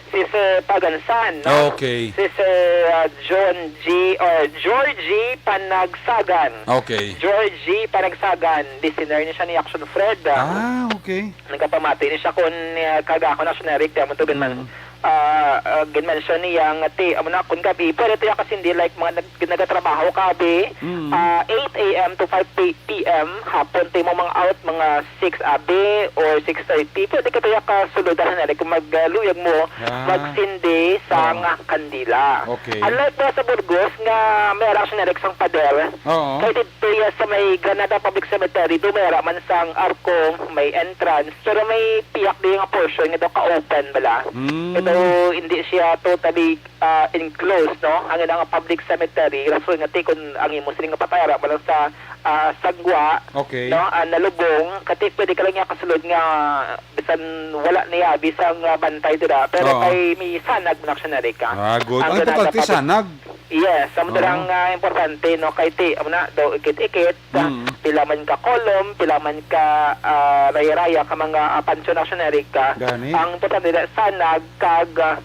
Si Sir Pagansan, no? Okay. Si Sir, ah, John G, or Georgie Panagsagan. Okay. Georgie Panagsagan, listener ni siya ni Action Fred, ah. Ah, okay. Nagapamati ni siya kun, ah, kag ako na siya na-react, kaya mo to, ginman-, Mm. ah, ah, ginmention niya nga ti, amo na, kun gabi, pwede to ya kasi hindi, like, mga nag-, nagatrabaho ka, abi. Mm. Ah, eight A M to five P M, hapon, ti mo mga out, mga six, abi, or six thirty, pwede ka to ya kasulod, ano na, like, kung magluyag mo, Ah. magsindi sa Oo. nga kandila. Okay. Unlike ba sa Burgos nga may araw siya na, like, sang pader, Oo. kay didto ya sa may Granada Public Cemetery, do may ara man sang arko, may entrance, pero may piyak di nga portion nga daw ka-open bala. Mm. Ito, hindi siya totally, ah, enclosed, no? Ang ina nga public cemetery, rason nga ti kun ang imo sining nga patay ara man lang sa, ah, sagwa, Okay. no? Ah, nalubong, kati pwede ka lang niya kasulod nga bisan wala niya, bisan nga bantay dira, pero Oo. kay may sanag man siya na rin ka. Ah, good. Ang Ang Granada importante, Public sanag. Yes, ang Oo. darang, ah, importante, no? Kay ti, amo na, daw ikit-ikit, ah, Mm. pila man ka column, pila man ka, ah, raya-raya ka mga, ah, pansyon na siya na rin ka. Gani. Ang importante na sanag kag, ah,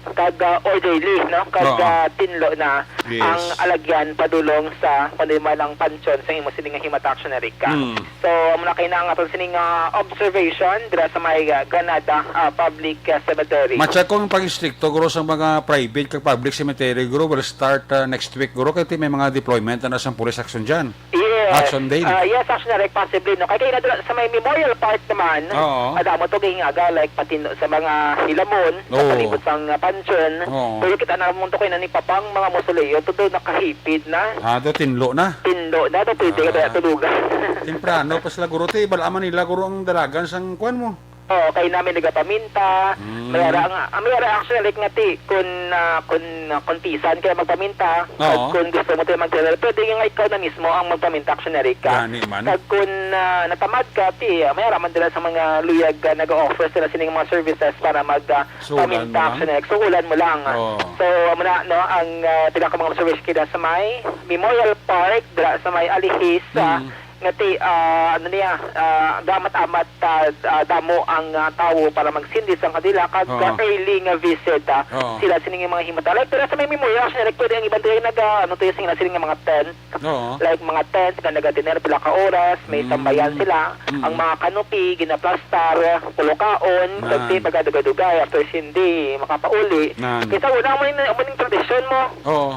kag, ah, orderly, no? Kag, Oo. ah, tinlo na Yes. ang alagyan padulong sa kundi man ang pansyon sa imo sini nga himata, Action Eric, ah. Mm. So, amo na kay na ang aton sini nga observation dira sa may, ah, Granada, ah, Public, ah, Cemetery. Matsa kung pag-istrikto, guro, sa mga private kag public cemetery, guro, will start, ah, next week, guro, kay ti may mga deployment na sa police action dyan. Yes. Action Day. Ah, yes, Action Eric, possibly, no? Kay kay na dira sa may Memorial Park naman, Oo. ada mo to, kay nga, like, pati no, sa mga hilamon, sa Oo. palibot sang, ah, pansyon, Oo. pero kita na mo to kay na ni Papang mga mausoleo, todo nakahipid na. Ah, do tinlo na. Tinlo na, do pwede ka Ah. na tulugan. Temprano pa sila, guro, ti, bala man nila, guro, ang dalagan sang kuan mo. Oo, kay namin nagapaminta. Mm. May ara nga, ah, may ara actually, like, nga ti, kun, ah, kun, ah, kun pisan kaya magpaminta, Oo. kag kun gusto mo tayo magtanim, pwede nga ikaw na mismo ang magpaminta, actually, Eric, ah. Gani man. Kag kun, ah, natamad ka, ti, ah, may ara man dira sa mga luyag, ah, nag-offer sila sining mga services para mag, ah, Suhulan paminta, mo lang? actually, Eric. Suhulan mo lang. Oo. So, amo na, no, ang, ah, pila ka mga service kita sa may Memorial Park, dira sa may Alihis, ah, Mm. nga ti, ah, ano niya, ah, gamat-amat, ah, ah, damo ang, ah, tawo para magsindi sang kadila kag, Oo. ah, early nga visit, ah, Oo. sila sining mga himata. Like, pero sa may Memorial, siya, like, pwede ang iban tayo nag, ah, ano tayo, sing-, sila nga mga tent. Oo. Like, mga tent nga nagadiner pila ka oras, may Mm. sambayan sila. Mm. Ang mga canopy, ginaplastar, pulukaon, Nan. pagti, pagkadugay-dugay, after sindi, makapauli. Nan. Kaysa una mo yung, mo yung tradisyon mo. Oo.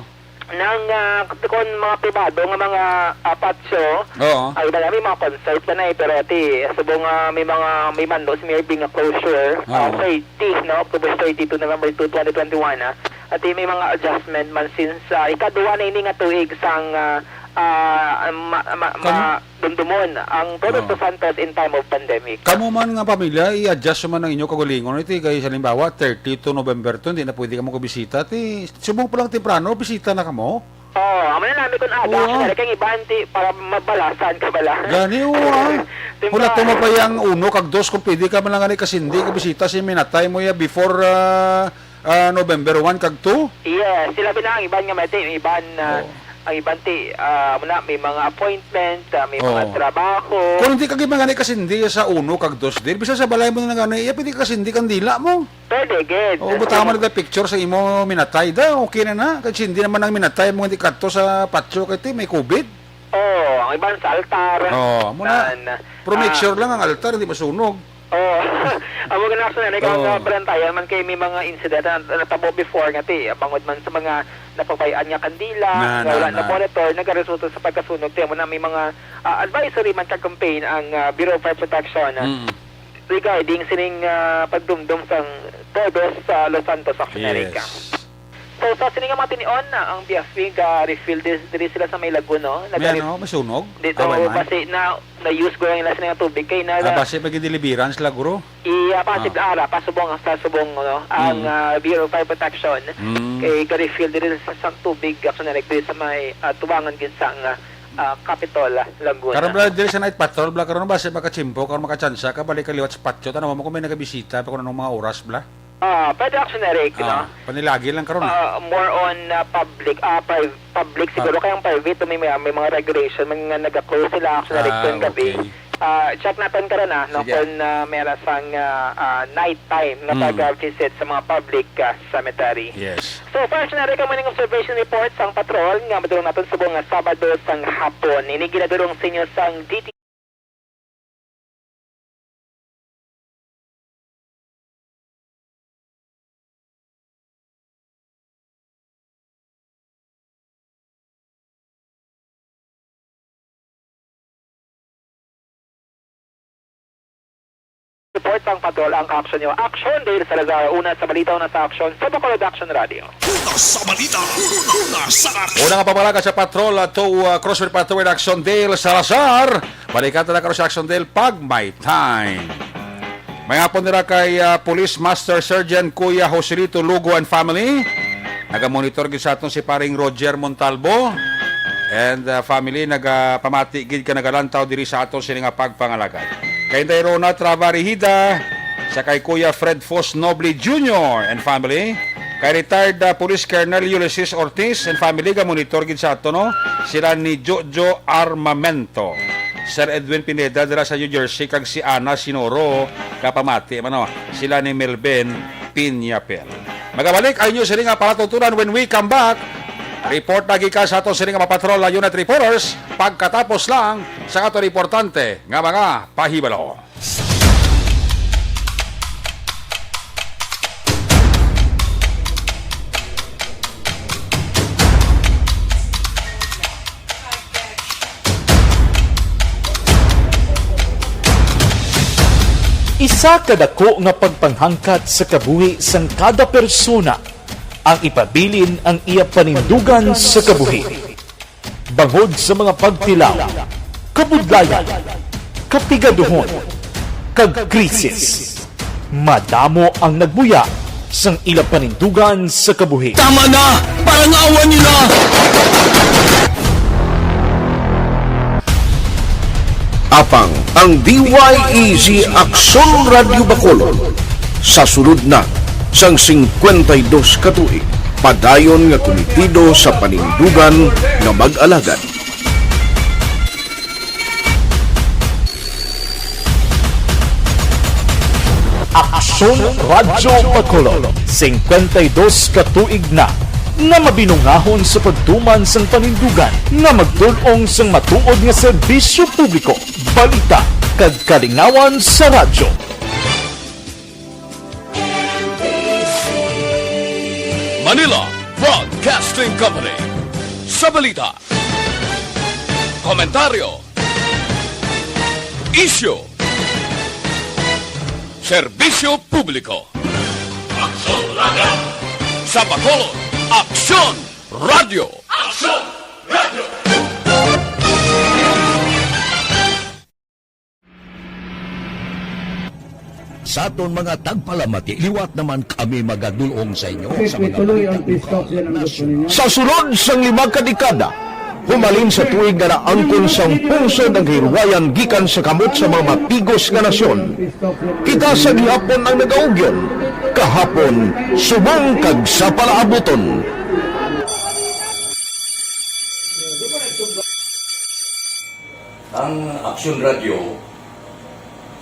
Nang, ah, kung mga pribado nga mga, ah, patio, Oo. Ay, wala, may mga concert na na eh, pero ti, subong nga may mga, may mando si Mayor Bing nga closure, ah, Oo. Thirty, no? October thirty to November two, twenty twenty-one, ah. At may mga adjustment man since, ah, ikaduha na ini nga tuig sang, ah, ah, ma-, ma-, Kam- ma-, dumdumon ang Todos Oo. Santos in time of pandemic. Kamo man nga pamilya, i-adjust man ang inyo kaugalingon. Iti kay, halimbawa, thirty to November to, hindi na pwede kamo kabisita. Ti, subong pa lang temprano, bisita na kamo. Oo, amo na namin kung aga, Oo. Actually, kay iban ti, para mabalasan ka bala. Gani, oo, ah. Di ba? Wala to mapayang uno kag dos, kung pwede ka man lang gani kasindi, kabisita si minatay mo ya before, ah, ah, November one kag two? Yes, sila bilang iban nga mati, iban, ah, Oo. ang iban ti, ah, muna, may mga appointment, ah, may mga Oo. trabaho. Kung hindi ka gid man gani kasindi sa uno kag dos, di, bisan sa balay mo na gani, iya pwede ka kasindi kandila mo. Pwede gid. Oo, Pwede. Butang man na picture sa imo minatay da, okay na na. Kay hindi naman ang minatay mo hindi kadto sa patio kay ti may covid. Oo, ang iban sa altar. Oo, amo na. Nan, Pero make ah, sure lang ang altar hindi masunog. Oo. Amo gani, actually, ikaw Oo. nga, Bren, tayo man kay may mga incident na natabo before nga ti, bangod man sa mga napabay-an nga kandila, Na, nga na, wala na na. monitor, nagaresulta sa pagkasunog. Ti, amo na may mga, ah, advisory man ka campaign ang, ah, Bureau of Fire Protection, ah, Mm. regarding sining, ah, pagdumdom sang Todos sa Los Santos, Action Yes. Erica. So, sa sini nga mga tinion, ah, ang B F P ga-refill dis-, diri sila sa may Lagun, no? May Nagari-, ano, may sunog? Dito, Away man. basi na, na-use ko lang nila sini nga tubig kay na, Ah, basi may gideliveran sila, guro? Iya, pa, Ah. sib-, ara, pasubong, sa subong, no? Ang, Mm. ah, Bureau of Fire Protection, Mm. kay ga-refill diri sa, sa tubig, actually, diri sa may, ah, tubangan gid sa, ah, ah, Capitol, Lagun. Karon bala, diri sa night patrol, bala, karon ba, si makachimpo, karon makachansa ka, balik ka liwat sa patio, tanaw mo kung may nagabisita, pa kung anong mga oras, bala? Ah, pwede, Action Eric, no? Ah, panilagi lang karon, eh. Ah, more on, ah, public, ah, pri-, public siguro, Pub- kay ang private, may, may, may mga regulation, may nga nag-close sila, Action Eric, Ah, kung gabi. okay. Ah, check naton karon, ah, no, Sige. kung, ah, meron sang, ah, ah, night time na Mm. pag-visit sa mga public, ah, cemetery. Yes. So, for Action Eric, amo ning observation report sang patrol nga madulong naton subong nga Sabado sang hapon. Ini ginadulong sa inyo sang D T Report sang patrol ang action nyo. Action, Dale Salazar. Una sa balita, una sa action, sa Bacolod Action Radio. Una sa balita, una sa action. Una nga pamalaga sa patrol, ato, uh, cross report, Action, Dale Salazar. Balikan ta na karon sa Action Dale pag may time. May hapon nila kay, ah, Police Master Sergeant Kuya Joselito Lugo and family. Nagamonitor gid sa aton si paring Roger Montalbo and, ah, family, nagapamati gid ka nagalantaw diri sa aton sini nga pagpangalagad. Kay Inday Rona Trava Rehida, sa kay Kuya Fred Fos Noble Junior and family. Kay retired, ah, Police Colonel Ulysses Ortiz and family, gamonitor gid sa ato, no? Sila ni Jojo Armamento. Sir Edwin Pineda dira sa New Jersey, kag si Ana Sinoro, kapamati man, no? Sila ni Melvin Piñapel. Magabalik ang inyo sini nga palatuntunan when we come back. Report na gikan sa ato sini nga mga patrol, unit reporters, pagkatapos lang sa ato importante nga mga pahibalo. Isa ka dako nga pagpanghangkat sa kabuhi sang kada persona ang ipabilin ang iya panindugan sa kabuhi. Bangod sa mga pagtilaw, kabudlayan, kapigaduhon, kag krisis, madamo ang nagbuya sang ila panindugan sa kabuhi. Tama na! Parangawan nila! Apang ang D Y E G Aksyon Radyo Bacolod, sa sulod na sang singkwenta y dos ka tuig, padayon nga kumitido sa panindugan nga mag-alagad. Aksyon Radyo Bacolod, singkwenta y dos ka tuig na nga mabinungahon sa pagtuman sang panindugan nga magtul-ong sang matuod nga serbisyo publiko, balita, kag kalingawan sa radyo. Manila Broadcasting Company. Sa balita, komentaryo, isyu, serbisyo publiko. Aksyon Radio! Sa Bacolod, Aksyon Radio! Aksyon Radio! Sa aton mga tagpalamati, liwat naman kami magadulong sa inyo sa mga balita. Sa sulod sang lima ka dekada, humalin sa tuig nga naangkon sang pungsod ang kahilwayan gikan sa kamot sa mga matigos nga nasyon, kita sa gihapon ang nagaugyon, kahapon, subong kag sa palaabuton. Ang Aksyon Radio,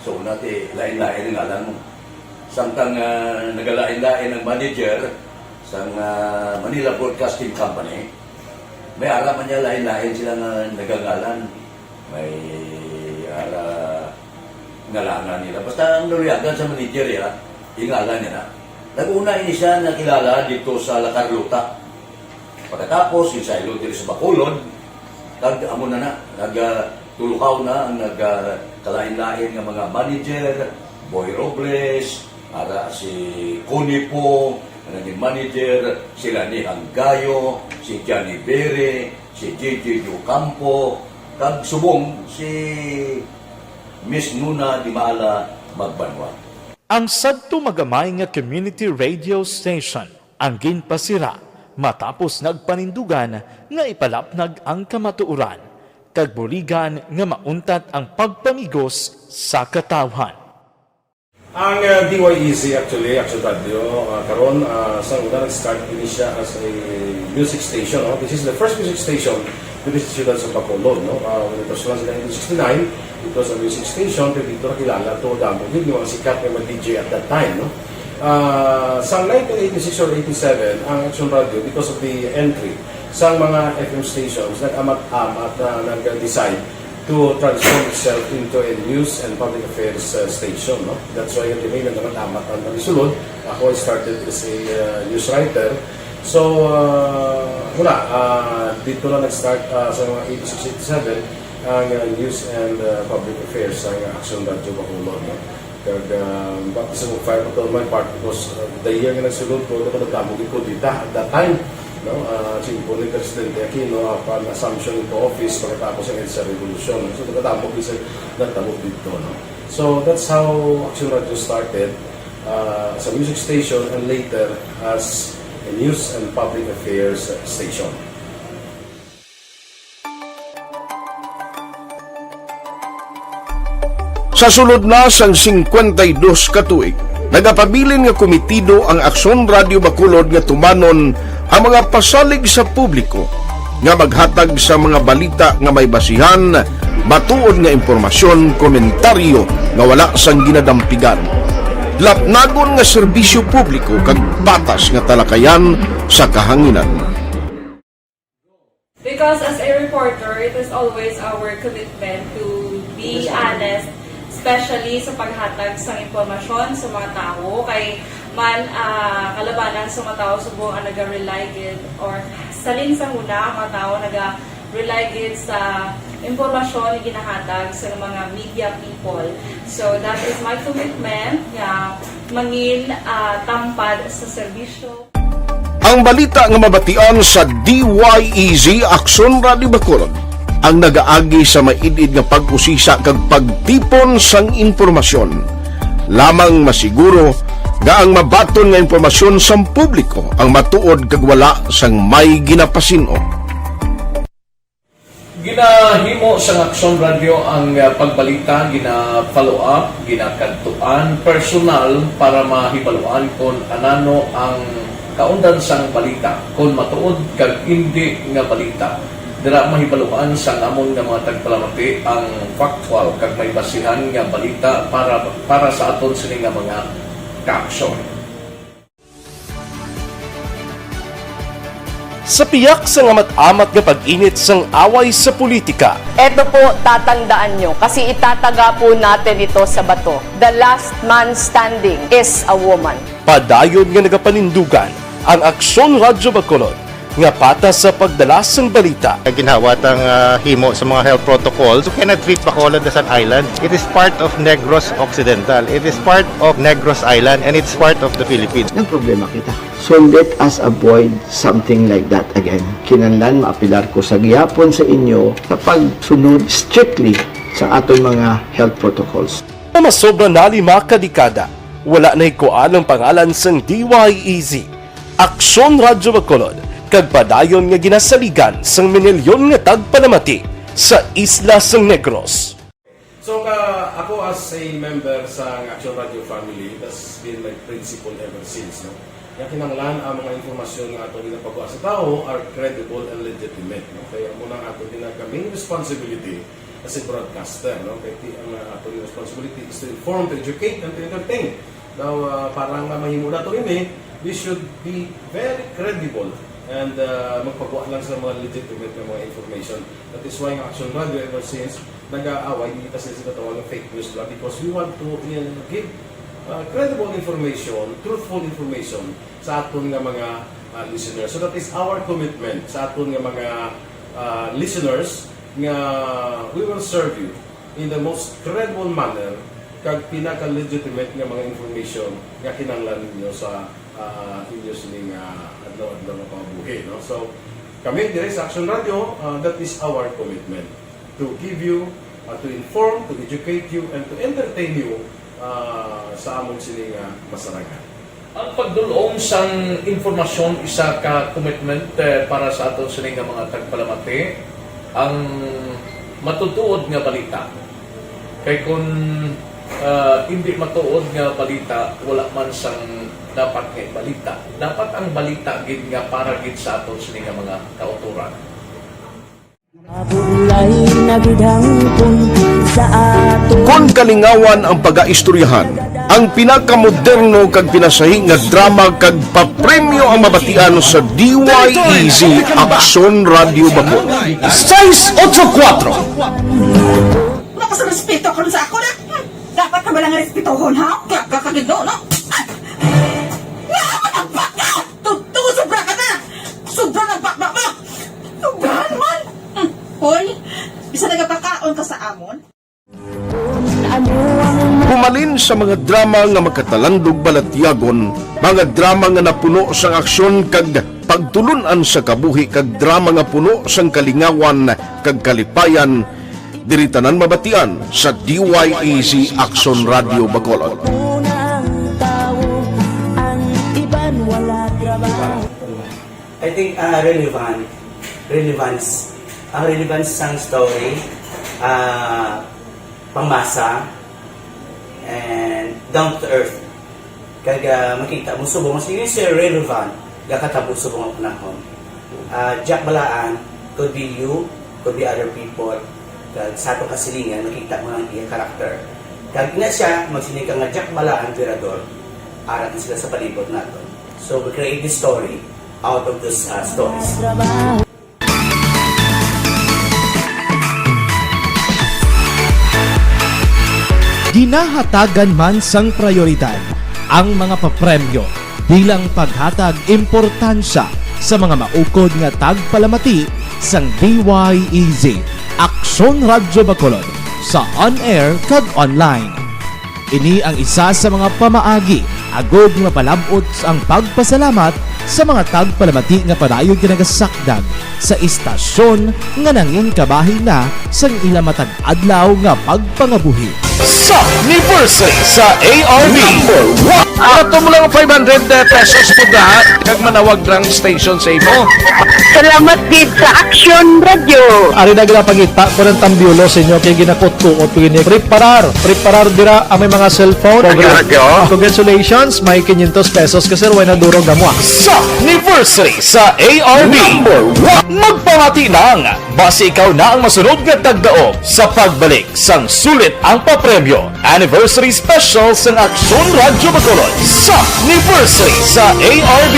so, una ti, lain-lain ang ngalan mo. Samtang, ah, nagalain-lain ang manager sang, ah, Manila Broadcasting Company, may ara man niya lain-lain sila nga nagangalan. May ara ngalangan nila. Basta ang naluyagan sa manager, ya, ingalan niya na. Nag-una ini siya nakilala dito sa La Carlota. Pagkatapos, ginsaylo diri sa Bacolod, kag amo na na, nag, ah, tulukaw na ang nag, ah, kalain-lain nga mga manager, Boy Robles, ara si Connie Po, nga naging manager, sila ni Hanggayo, si Johnny Bere, si J J Ocampo, kag subong si Miss Nuna Dimala Magbanwa. Ang sadto magamay nga community radio station ang ginpasira matapos nagpanindugan nga ipalapnag ang kamatuoran kag buligan nga mauntat ang pagpamigos sa katawhan. Ang, uh, D Y E Z actually, Action Radio, uh, karon, uh, sa una nag-start ini siya as a music station, no? This is the first music station diri sa siyudad sa Bacolod, no? Uh, when it was launched in nineteen sixty-nine, it was a music station, pero dito nakilala to, damo gid yung mga sikat nga mga D J at that time, no? Ah, sa nineteen eighty-six or eighty-seven, ang Action Radio, because of the entry sa mga F M stations, nag-amat-amat na nag-decide to transform itself into a news and public affairs, uh, station, no? That's why kami nag-amat-amat ang pagsulod. Ako, I started as a, uh, news writer. So, uh, wala, uh, dito na nag-start, uh, sa mga eighty-six, eighty-seven ang, uh, news and, uh, public affairs sa Action Radio Bacolod, no? Kag, ah, baptism of fire pa to on my part because, ah, the year nga nagsulod ko, nagkadamo gid kudeta at that time, no? Ah, simpo ni Presidente Aquino, ah, pan assumption into office pagkatapos ang EDSA Revolution. So, nagkadamo gid sa nagtabo dito, no? So, that's how Action Radio started, ah, as a music station and later as a news and public affairs station. Sa sulod na sang singkwenta y dos ka tuig, nagapabilin nga komitido ang Aksyon Radio Bacolod nga tumanon ang mga pasalig sa publiko nga maghatag sa mga balita nga may basihan, matuod nga impormasyon, komentaryo nga wala sang ginadampigan, lapnagon nga serbisyo publiko kag patas nga talakayan sa kahanginan. Because as a reporter, it is always our commitment to be honest, especially sa paghatag sang impormasyon sa mga tawo. Kay man, ah, kalabanan sa mga tawo subong ang naga-rely gid, or salin sa huna ang mga tawo naga-rely gid sa impormasyon nga ginahatag sa mga media people. So that is my commitment nga mangin, ah, tampad sa serbisyo. Ang balita nga mabatian sa D Y E Z Aksyon Radio Bacolod ang nagaagi sa maid-id nga pag-usisa kag pagtipon sang impormasyon. Lamang masiguro nga ang mabaton nga impormasyon sang publiko ang matuod kag wala sang may ginapasin-o. Ginahimo sang Aksyon Radio ang, ah, pagbalita, gina-follow up, ginakadtuan personal para mahibaluan kon anano ang kaundan sang balita, kon matuod kag indi nga balita. Dira mahibaluan sang amon nga mga tagpalamati ang factual kag may basihan nga balita para, para sa aton sini nga mga kaaksyon. Sa piyak sang amat-amat nga pag-init sang away sa politika. Eto po, tatandaan nyo, kasi itataga po natin ito sa bato. The last man standing is a woman. Padayon nga nagapanindugan ang Aksyon Radyo Bacolod nga patas sa pagdala sang balita. Ginhawa tang, ah, himo sa mga health protocols. You cannot treat Bacolod as an island. It is part of Negros Occidental. It is part of Negros Island, and it's part of the Philippines. Nagproblema kita. So let us avoid something like that again. Kinahanglan maapelar ko sa gihapon sa inyo sa pagsunod strictly sa aton mga health protocols. Nga masobra na lima ka dekada, wala nahikuan ang pangalan sang D Y E Z, Aksyon Radyo Bacolod, kag padayon nga ginasaligan sang minilyon nga tagpalamati sa isla sang Negros. So, ka, ako as a member sa Action Radio family, that's been my principle ever since, no? Nga kinahanglan ang mga impormasyon nga ato ginapagwa sa tawo are credible and legitimate, no? Kaya mo nang ato gina-, ka main responsibility as a broadcaster, no? Kay ti-, ang, uh, ato responsibility is to inform, to educate, and to entertain. Now, uh, para nga mahimo nato ini, we should be very credible and, uh, magpagwa lang sa mga legitimate nga mga information. That is why ang Action Radio ever since nag-aaway, hindi kasi sila tawag ng fake news lang because we want to, uh, give, uh, credible information, truthful information sa aton nga mga, uh, listeners. So that is our commitment sa aton nga mga, uh, listeners nga we will serve you in the most credible manner kag pinaka-legitimate nga mga information nga kinahanglan ninyo sa, ah, inyo sining, ah, adlaw-adlaw nga pangabuhi, no? So, kami diri sa Action Radio, ah, that is our commitment to give you, ah, to inform, to educate you, and to entertain you, ah, sa amon sining, ah, masarangan. Ang pagdul-ong sang impormasyon isa ka commitment, eh, para sa aton sini nga mga tagpalamati, ang matutuod nga balita. Kay kun, ah, indi matuod nga balita, wala man sang dapat nga ibalita. Dapat ang balita gid nga para gid sa aton sini nga mga kautoran. Mabulay na gid hangpon sa ato. Kon kalingawan ang pagaistoryahan, ang pinakamoderno kag pinasahi nga drama kag papremyo ang mabatian sa D Y E Z Aksyon Radyo Bacolod. Sais ocho kuwatro. Wala ka sa respeto karon sa ako na. Hmm, dapat ka ba lang respetohon, ha? Kaya ka kagido, no? Ay! Nga, magpaka! Totoo, sobra ka na! Sobra na bakbak mo! Sobrahan man! Hmm, hoy, bisa nagapakaon ka sa amon? Humalin sa mga drama nga makatalandog balatyagon, mga drama nga napuno sang aksyon kag pagtulun-an sa kabuhi, kag drama nga puno sang kalingawan kag kalipayan, diri tanan mabatian sa D Y E Z Aksyon Radyo Bacolod. Una ang tawo, ang iban wala trabaho. I think, ah, relevant, relevance, ang relevance sang story, ah, pangmasa, and down to earth. Kag, ah, makita mo subong mas yun, sir, relevant, gakatabo subong ang panahon. Ah, Jack Balaan, could be you, could be other people, kag sa atong kasilingan, makita mo ang iya karakter. Kag ina siya, magsiling ka nga Jack Balaan, Emperador, ara na sila sa palibot naton. So, we create this story out of those, uh, stories. Ginahatagan man sang prayoridad ang mga papremyo bilang paghatag importansya sa mga maukod nga tagpalamati sang D Y E Z Aksyon Radyo Bacolod sa on-air kag online. Ini ang isa sa mga pamaagi agud nga mapalab-ot ang pagpasalamat sa mga tagpalamati nga padayon nga nagasakdag sa istasyon nga nangin kabahin na sang ila matag adlaw nga pagpangabuhi. Sa anniversary sa A R B. Number one. Ato mo lang five hundred pesos po da, kag manawag rang station sa imo. Salamat gid sa Action Radio. Ari na gina pangita ko ng tambiolo sa inyo kay ginakutkuot ko ini. Preparar, preparar dira ang may mga cellphone. Action Radio. Congratulations, may quinientos pesos ka, sir, way na durog amo, ah. Sa anniversary sa A R B. Number one. Magpamati lang, basi ikaw na ang masunod nga tagdaog sa pagbalik sang sulit ang papremyo. Anniversary Special sang Aksyon Radyo Bacolod sa anniversary sa A R B.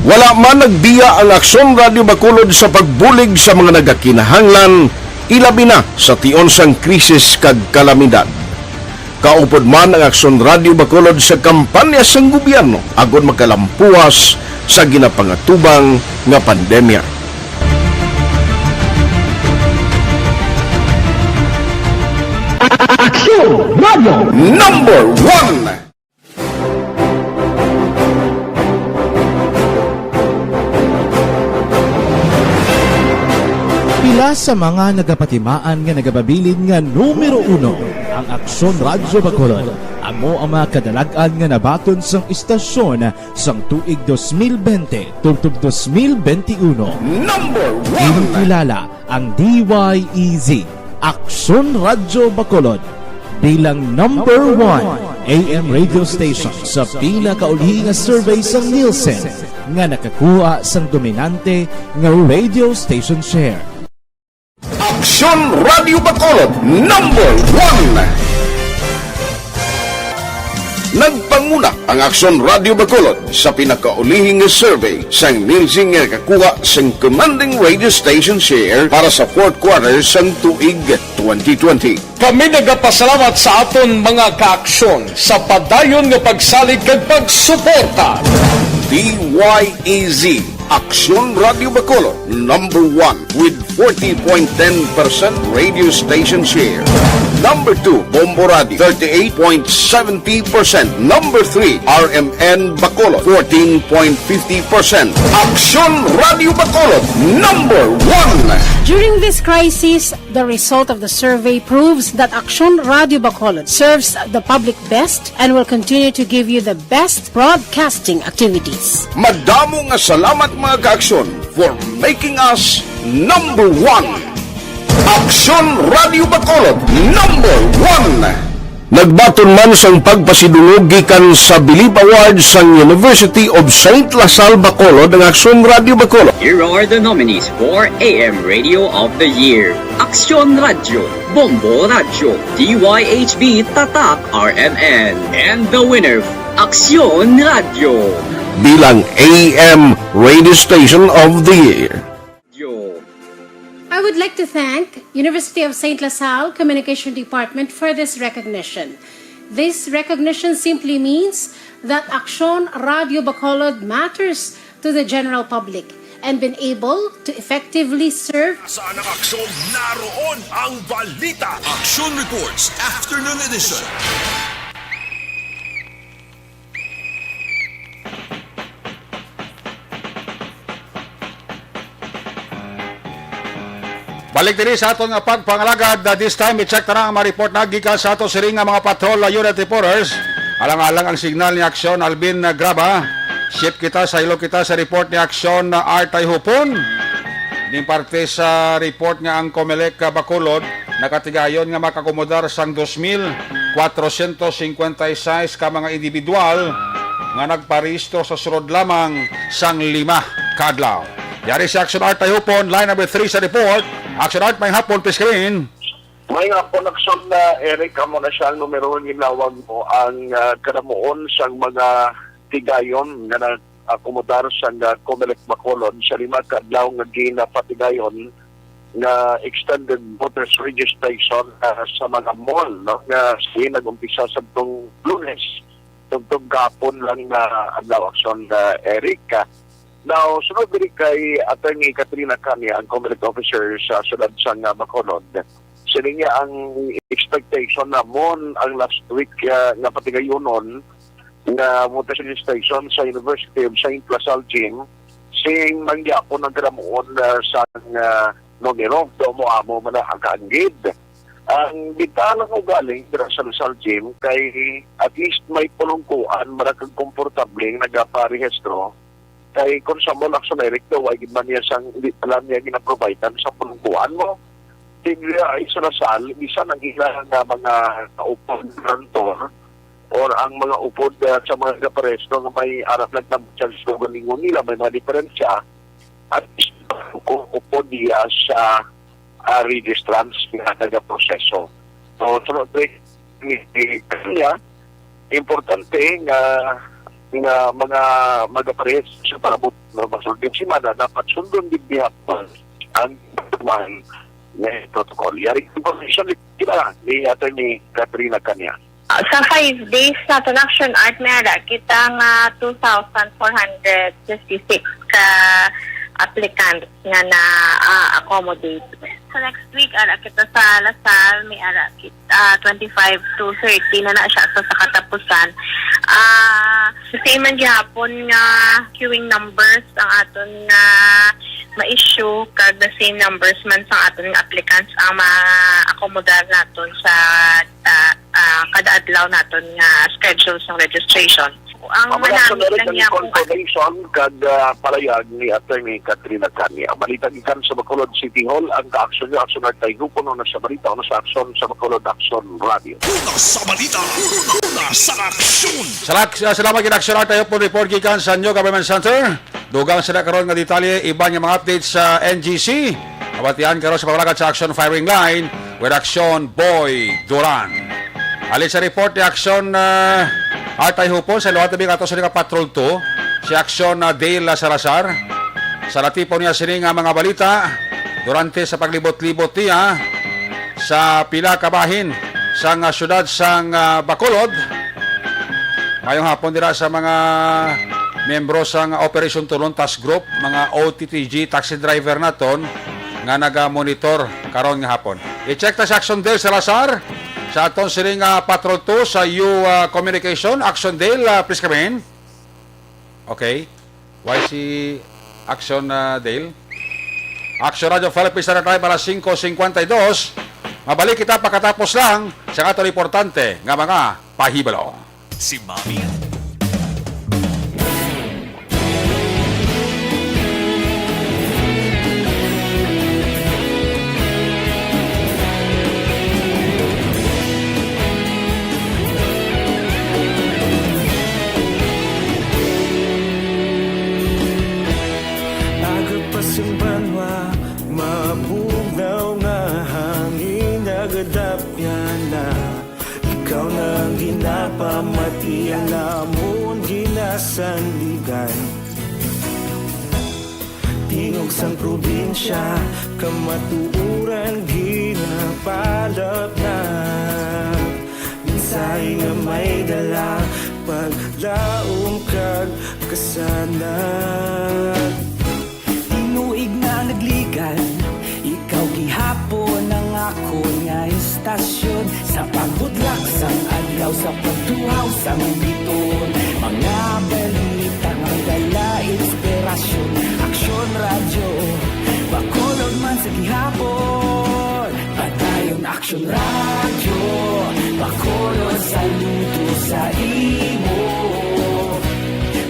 Wala man nagbiya ang Aksyon Radyo Bacolod sa pagbulig sa mga nagakinahanglan, ilabi na sa tion sang krisis kag kalamidad. Kaupod man ang Aksyon Radyo Bacolod sa kampanya sang gobyerno agod makalampuwas sa ginapangatubang nga pandemya. Aksyon Radyo Number One. Pila sa mga nagapatimaan nga nagapabilin nga numero uno ang Aksyon Radyo Bacolod. Amo ang mga kadalag-an nga nabaton sang istasyon sang tuig dos mil bente tubtob dos mil bente uno. Number one. Ginkilala ang D Y E Z, Aksyon Radyo Bacolod, bilang number one A M radio station sa pinakauli nga survey sang Nielsen nga nakakuha sang dominante nga radio station share. Aksyon Radyo Bacolod, number one. Nagpanguna ang Aksyon Radyo Bacolod sa pinakaulihing nga survey sang Nielsen nga nakakuha sang commanding radio station share para sa fourth quarter sang tuig twenty twenty. Kami nagapasalamat sa aton mga kaaksyon sa padayon nga pagsalig kag pagsuporta. D Y E Z, Aksyon Radyo Bacolod, number one with forty point ten percent radio station share. Number two, Bombo Radio, thirty-eight point seventy percent. Number three, R M N Bacolod, fourteen point fifty percent. Aksyon Radyo Bacolod, number one. During this crisis, the result of the survey proves that Aksyon Radyo Bacolod serves the public best and will continue to give you the best broadcasting activities. Madamo nga salamat, mga kaaksyon, for making us number one. Aksyon Radyo Bacolod, number one. Nagbaton man sang pagpasidungog gikan sa Bilib Award sang University of Saint La Salle Bacolod ang Aksyon Radyo Bacolod. Here are the nominees for A M Radio of the Year. Aksyon Radyo, Bombo Radyo, D Y H B Tatak R M N, and the winner, Aksyon Radyo. Bilang A M Radio Station of the Year. Yo. I would like to thank University of Saint La Salle Communication Department for this recognition. This recognition simply means that Aksyon Radyo Bacolod matters to the general public and been able to effectively serve. Saan ang aksyon? Naroon ang balita. Action Reports, Afternoon Edition. Balik diri sa aton nga pagpangalagad, uh, this time i-check ta na ang mga report na gikan sa ato siring nga mga patrol, uh, unit reporters. Alang-alang ang signal ni Aksyon Alvin, uh, Graba. Shift kita sa, ilo kita sa report ni Aksyon, uh, Artay Hupon. Ning parte sa report nga ang Comelec, uh, Bacolod nakatigayon nga makakomodar sang dos mil kwatrocientos cincuenta y seis ka mga individual nga nagparehistro sa sulod lamang sang lima ka adlaw. Yari si Action Art Tayupon, line number three sa report. Action Art, may hapon, please come in. May hapon, Action, na Eric, amo na siya ang numero nga ginawag mo ang, ah, kanamuon sang mga tigayon nga nag-akomodar sang, ah, Comelec Bacolod sa lima ka adlaw nga ginapatigayon nga extended voters registration, ah, sa mga mall, no, nga sige nag-umpisa sadtong Lunes tubtob gahapon lang nga adlaw, Action, ah, Eric. Ah, now, sunod diri kay Attorney Katrina Cania, ang Comelec officer sa siyudad sang, ah, Bacolod. Siling niya ang expectation namon ang last week, ah, nga patigayonon nga voter registration sa University of Saint La Salle Gym, sing mangyapon ang ganamuon, ah, sang, ah, numero, do mo amo man ang kaanggid. Ang bintana ko galing dira sa La Salle Gym kay at least may pulungkuan, mara kag komportable nga nagaparehistro. Kay kung sa mall, Action Eric, daw, ay gid man niya sang, hindi pa lang niya ginaprovidean sa pulungkuan mo. Tigya ay sa La Salle, bisan ang ila nga mga kaupod grantor or ang mga upod, ah, sa mga gaparehistro nga may arap nagtambal sa slogan ningon nila, may mga diferensya. At least, kung upod niya sa, ah, registrants nga nagaproseso. So, sunod ni, ni, ni kanya, importante nga, nga mga magaparehistro sa parabot na masulod nga semana, dapat sundon gid niya ang man May protocol. Yari information ni, di ba, ni Attorney Katrina Kanya. Ah, sa five days naton Action Art, may ara kita nga two thousand four hundred fifty-six ka applicants nga na, ah, accommodate. Sa next week, ara kita sa La Salle, may ara kita, ah, twenty-five to thirty na na siya. So, sa katapusan, ah, the same man gihapon nga queuing numbers ang aton nga ma-issue, kag the same numbers man sa aton nga applicants ang ma-accommodar naton sa, ah, ah, kada adlaw naton nga schedule sang registration. Ang Mao na, manamit Sunod, lang ang niya kung ano. Information kag, ah, palayag ni Attorney Katrina Kanya. Balita gikan sa Bacolod City Hall, ang ka-aksyon niyo, Aksyon Art Tayhupon, una sa balita, una sa aksyon sa Bacolod Aksyon Radio. Una sa balita, una sa aksyon. Salak-, ah, salamat gid, Aksyon Art Tayhupon, report gikan sa New Government Center. Dugang sila karon nga detalye, iban nga mga updates sa N G C. Mabatian karon sa pamalakat sa Action Firing Line with Action Boy Duran. Halin sa report ni Action, ah, Art Tayhupon, sa luwat tabi nga ato sa nga Patrol two, si Action, ah, Dale, ah, Salazar. Sa natipon niya sini nga mga balita, durante sa paglibot-libot niya sa pila ka bahin sang, ah, siyudad sang, ah, Bacolod. Mayong hapon dira sa mga miyembro sang Operation Tulon Task Group, mga O T T G taxi driver naton nga nagamonitor karon nga hapon. I-check ta si Action Dale Salazar sa aton sining, ah, Patrol two sa U, ah, Communication. Action Dale, ah, please come in. Okay. Why si Action, ah, Dale? Action Radio Philippines, na tayo para singko singkwenta y dos. Mabalik kita pagkatapos lang sa aton importante nga mga pahibalo. Si Mami. Aga pa sing banwa, mabugnaw nga hangin, nagadapyan na. Ikaw na ang ginapamatian namon, ginasandigan. Tingog sang probinsya, kamatuoran ginapalapnag. Mensahe nga may dala, paglaom kag kasanag. Tinuig na nagligan, ikaw gihapon ang akon nga istasyon. Sa pagbutlak sang adlaw, sa pagtuhaw sang bituon, mga balita nga dala inspirasyon. Aksyon Radyo, Bacolod man sa gihapon. Padayon Aksyon Radyo, Bacolod, saludo sa imo.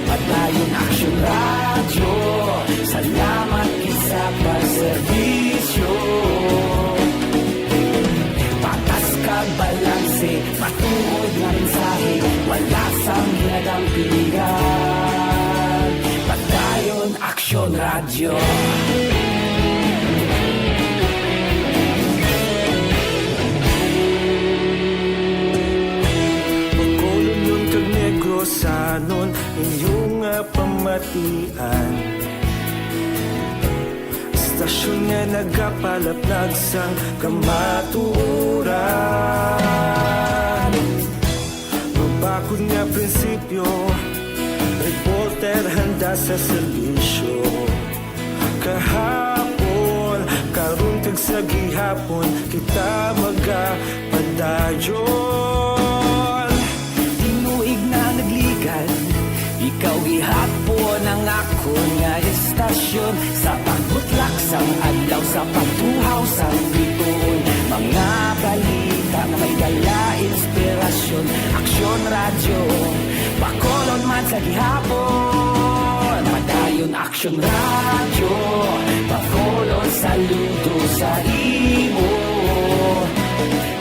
Padayon Aksyon Radyo, salamat gid sa pagserbisyo. Patas kag balanse, matuod nga mensahe, wala sang ginadampigan. Padayon Aksyon Radyo. Bacolodnon kag Negrosanon, inyo nga pamatian. Istasyon nga nagapalapnag sang kamatuoran. Mabakod nga prinsipyo, reporter handa sa serbisyo. Kahapon, karon kag sa gihapon, kita magapadayon. Tinuig na nagligan, ikaw gihapon ang akon nga istasyon. Sa pagbutlak sang adlaw, sa pagtuhaw sang bituon, mga balita nga may dala inspirasyon. Aksyon Radyo, Bacolod man sa gihapon. Padayon Aksyon Radyo, Bacolod, saludo sa imo.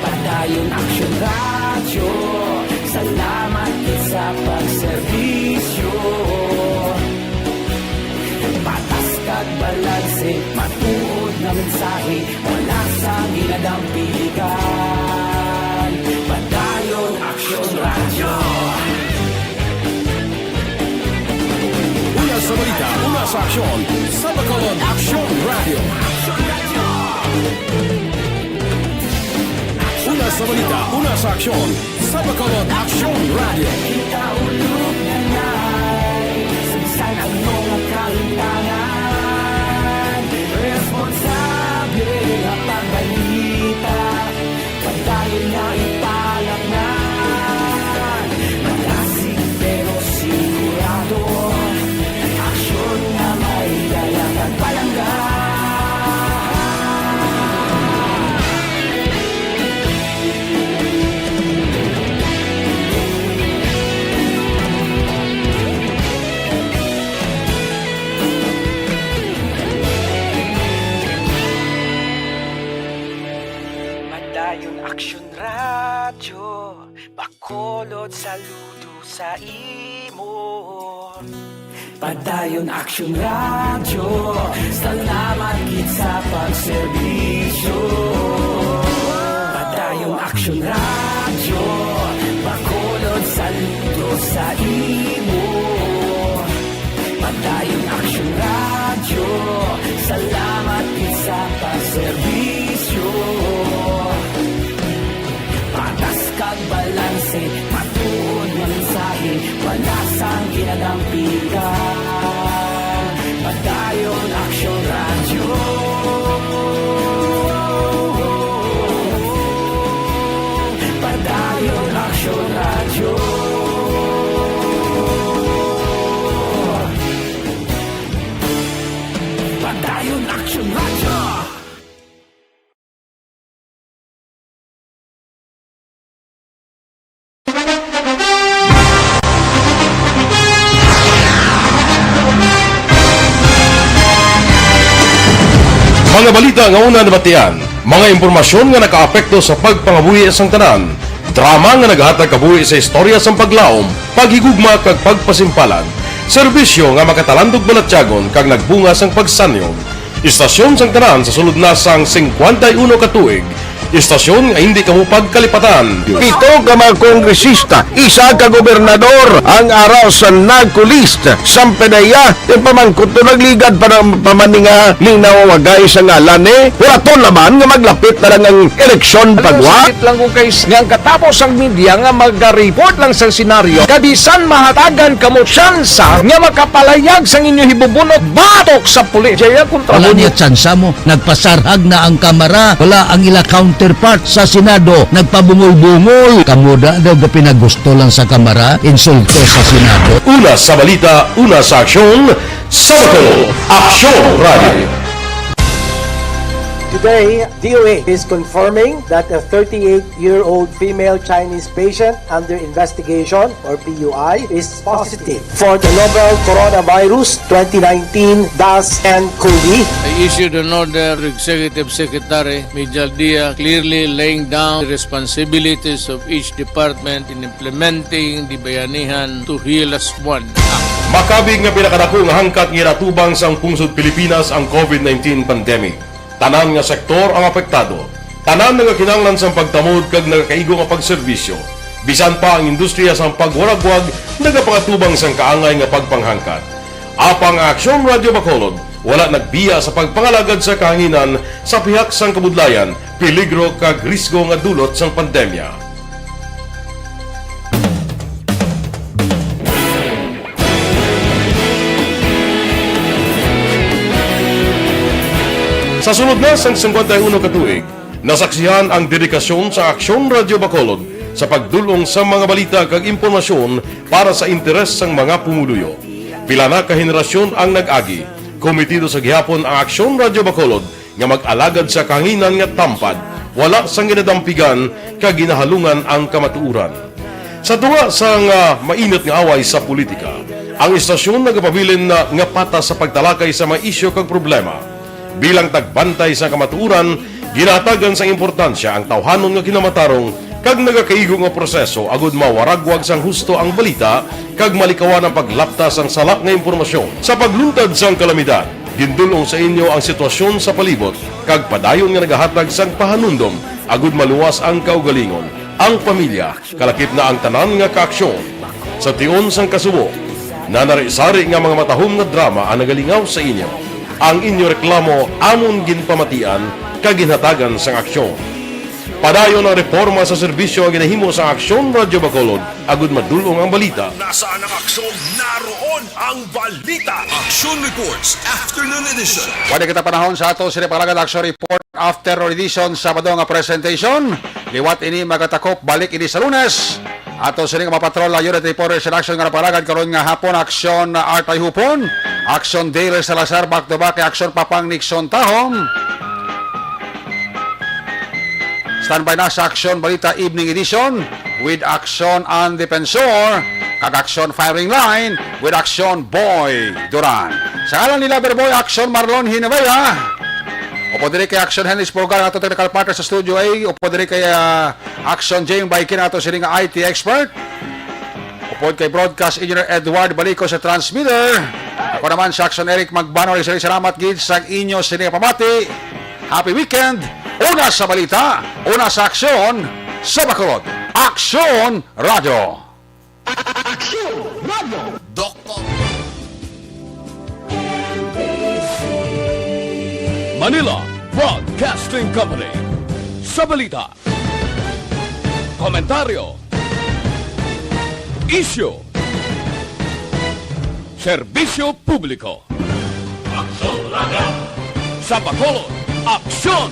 Padayon Aksyon Radyo, salamat gid sa pagserbisyo. Patas kag balanse, matuod nga mensahe, wala sang ginadampigan. Padayon Aksyon Radyo. Una sa balita, una sa aksyon, sa Bacolod Aksyon Radyo. Aksyon Radyo. Balita, una sa aksyon, sa Bacolod Aksyon Radio. Kita ulog na nai, sa bisan ano nga kahitangan, responsable nga pagbalita, padayon nga ipalatnan. Malasig pero sigurado, aksyon nga may dala kag palangga. Padayon Aksyon Radyo, Bacolod, saludo sa imo. Padayon Aksyon Radyo, salamat gid sa pagserbisyo. Padayon Aksyon Radyo, Bacolod, saludo sa imo. Padayon Aksyon Radyo, salamat gid sa pagserbisyo. Patas kag balanse, matuod nga mensahe, wala sang ginadampigan. Padayon Aksyon Radyo. Padayon Aksyon Radyo. Padayon Aksyon Radyo. Mga balita nga una nabatian, mga impormasyon nga nakaapekto sa pagpangabuhi sang tanan, drama nga naghatag kabuhi sa istorya sang paglaom, paghigugma kag pagpasimpalan, serbisyo nga makatalandog balatyagon kag nagbunga sang pagsanyon. Istasyon sang tanan sa sulod na sang singkwenta y uno ka tuig. Istasyon nga hindi kamo pagkalipatan. Pito ka mga kongresista, isa ka gobernador, ang araw sa NAGCOLEST, sang PDEA, yung pamangkot to nagligad pa ng pamaninga, linaw wagay sa ngalan, eh. Huraton naman nga maglapit na lang ang eleksyon. Alam mo, pagwa. Sakit lang ko, guys, nga ang katapos ang media nga mag-report lang sa senaryo, kabisan mahatagan kamo tsansa nga makapalayag sang inyo hibubunot batok sa pulis. Jaya kontra. Wala mo niya tsansa mo. Nagpasarhag na ang Kamara. Wala ang ila counterpart sa Senado. Nagpabungol-bungol. Kamo da daw gapinagusto lang sa Kamara, insulto sa Senado. Una sa balita, una sa aksyon, sa Bacolod Aksyon Radio. Today, D O A is confirming that a thirty-eight-year-old female Chinese patient under investigation, or P U I, is positive for the novel coronavirus twenty nineteen dash N cov. I issued an order to Executive Secretary Mijal Dia, clearly laying down the responsibilities of each department in implementing the Bayanihan to Heal as One Act. Makabig nga pinakadako nga hangkat nga ginatubang sang pungsod Pilipinas ang covid nineteen pandemic. Tanan nga sektor ang apektado. Tanan nagakinahanglan sang pagtamod kag nagakaigo nga pagserbisyo. Bisan pa ang industriya sang pagwaragwag nagapangatubang sang kaangay nga pagpanghangkat. Apang ang Aksyon Radio Bacolod wala nagbiya sa pagpangalagad sa kahanginan sa pihak sang kabudlayan, peligro kag risgo nga dulot sang pandemya. Sa sulod na sang singkwenta y uno ka tuig, nasaksihan ang dedikasyon sa Aksyon Radio Bacolod sa pagdul-ong sa mga balita kag impormasyon para sa interes sang mga pumuluyo. Pila na ka henerasyon ang nag-agi. Kometido sa gihapon ang Aksyon Radio Bacolod nga mag-alagad sa kahanginan nga tampad, wala sang ginadampigan kag ginahalungan ang kamatuoran. Sa tunga sang, ah, mainit nga away sa politika, ang istasyon nagapabilin na nga patas sa pagtalakay sa mga isyu kag problema. Bilang tagbantay sa kamatuoran, ginahatagan sang importansya ang tawhanon nga kinamatarong kag nagakaigo nga proseso agud mawaragwag sang husto ang balita kag malikawan ang paglapta sang sala nga impormasyon. Sa pagluntad sang kalamidad, gindul-ong sa inyo ang sitwasyon sa palibot kag padayon nga nagahatag sang pahanumdom agud maluwas ang kaugalingon, ang pamilya, kalakip na ang tanan nga kaaksyon. Sa tion sang kasubo, nanari-sari nga mga matahom nga drama ang nagalingaw sa inyo. Ang inyo reklamo amon ginpamatian kag ginhatagan sang aksyon. Padayon ang reforma sa serbisyo nga ginahimo sa Aksyon Radyo Bacolod, agud madul-ong ang balita. Nasaan ang aksyon? Naroon ang balita. Action Reports, Afternoon Edition. Wala kita panahon sa ato sini palagad Action Report Afternoon Edition, Sabado nga presentation. Liwat ini magatakop balik ini sa Lunes. Ato sini nga mga patrol, unit reporters in action nga napalagad karon nga hapon, Aksyon Artay Hupon, Aksyon Dale Salazar, back to back kay Aksyon Papang Nixon Tahom. Standby na sa Aksyon Balita Evening Edition with Aksyon An Defensor kag Aksyon Firing Line with Aksyon Boy Duran. Sa ngalan ni Lover Boy, Aksyon Marlon Hinabaya. Upod diri kay Aksyon Henry Spurgar, ato technical partner sa Studio A. Upod diri kay, ah, Aksyon Jane Baikin, ato sini nga I T expert. Upod kay Broadcast Engineer Edward Balico sa transmitter. Ako naman si Aksyon Eric Magbanol, isa salamat gid sa inyo sini nga pamati. Happy weekend! Una sa balita, una sa aksyon, sa Bacolod. Aksyon Radio. Aksyon Radio. Doktor. Manila Broadcasting Company. Sa balita, komentaryo, isyu, serbisyo publiko. Aksyon Radio. Sa Bacolod, Aksyon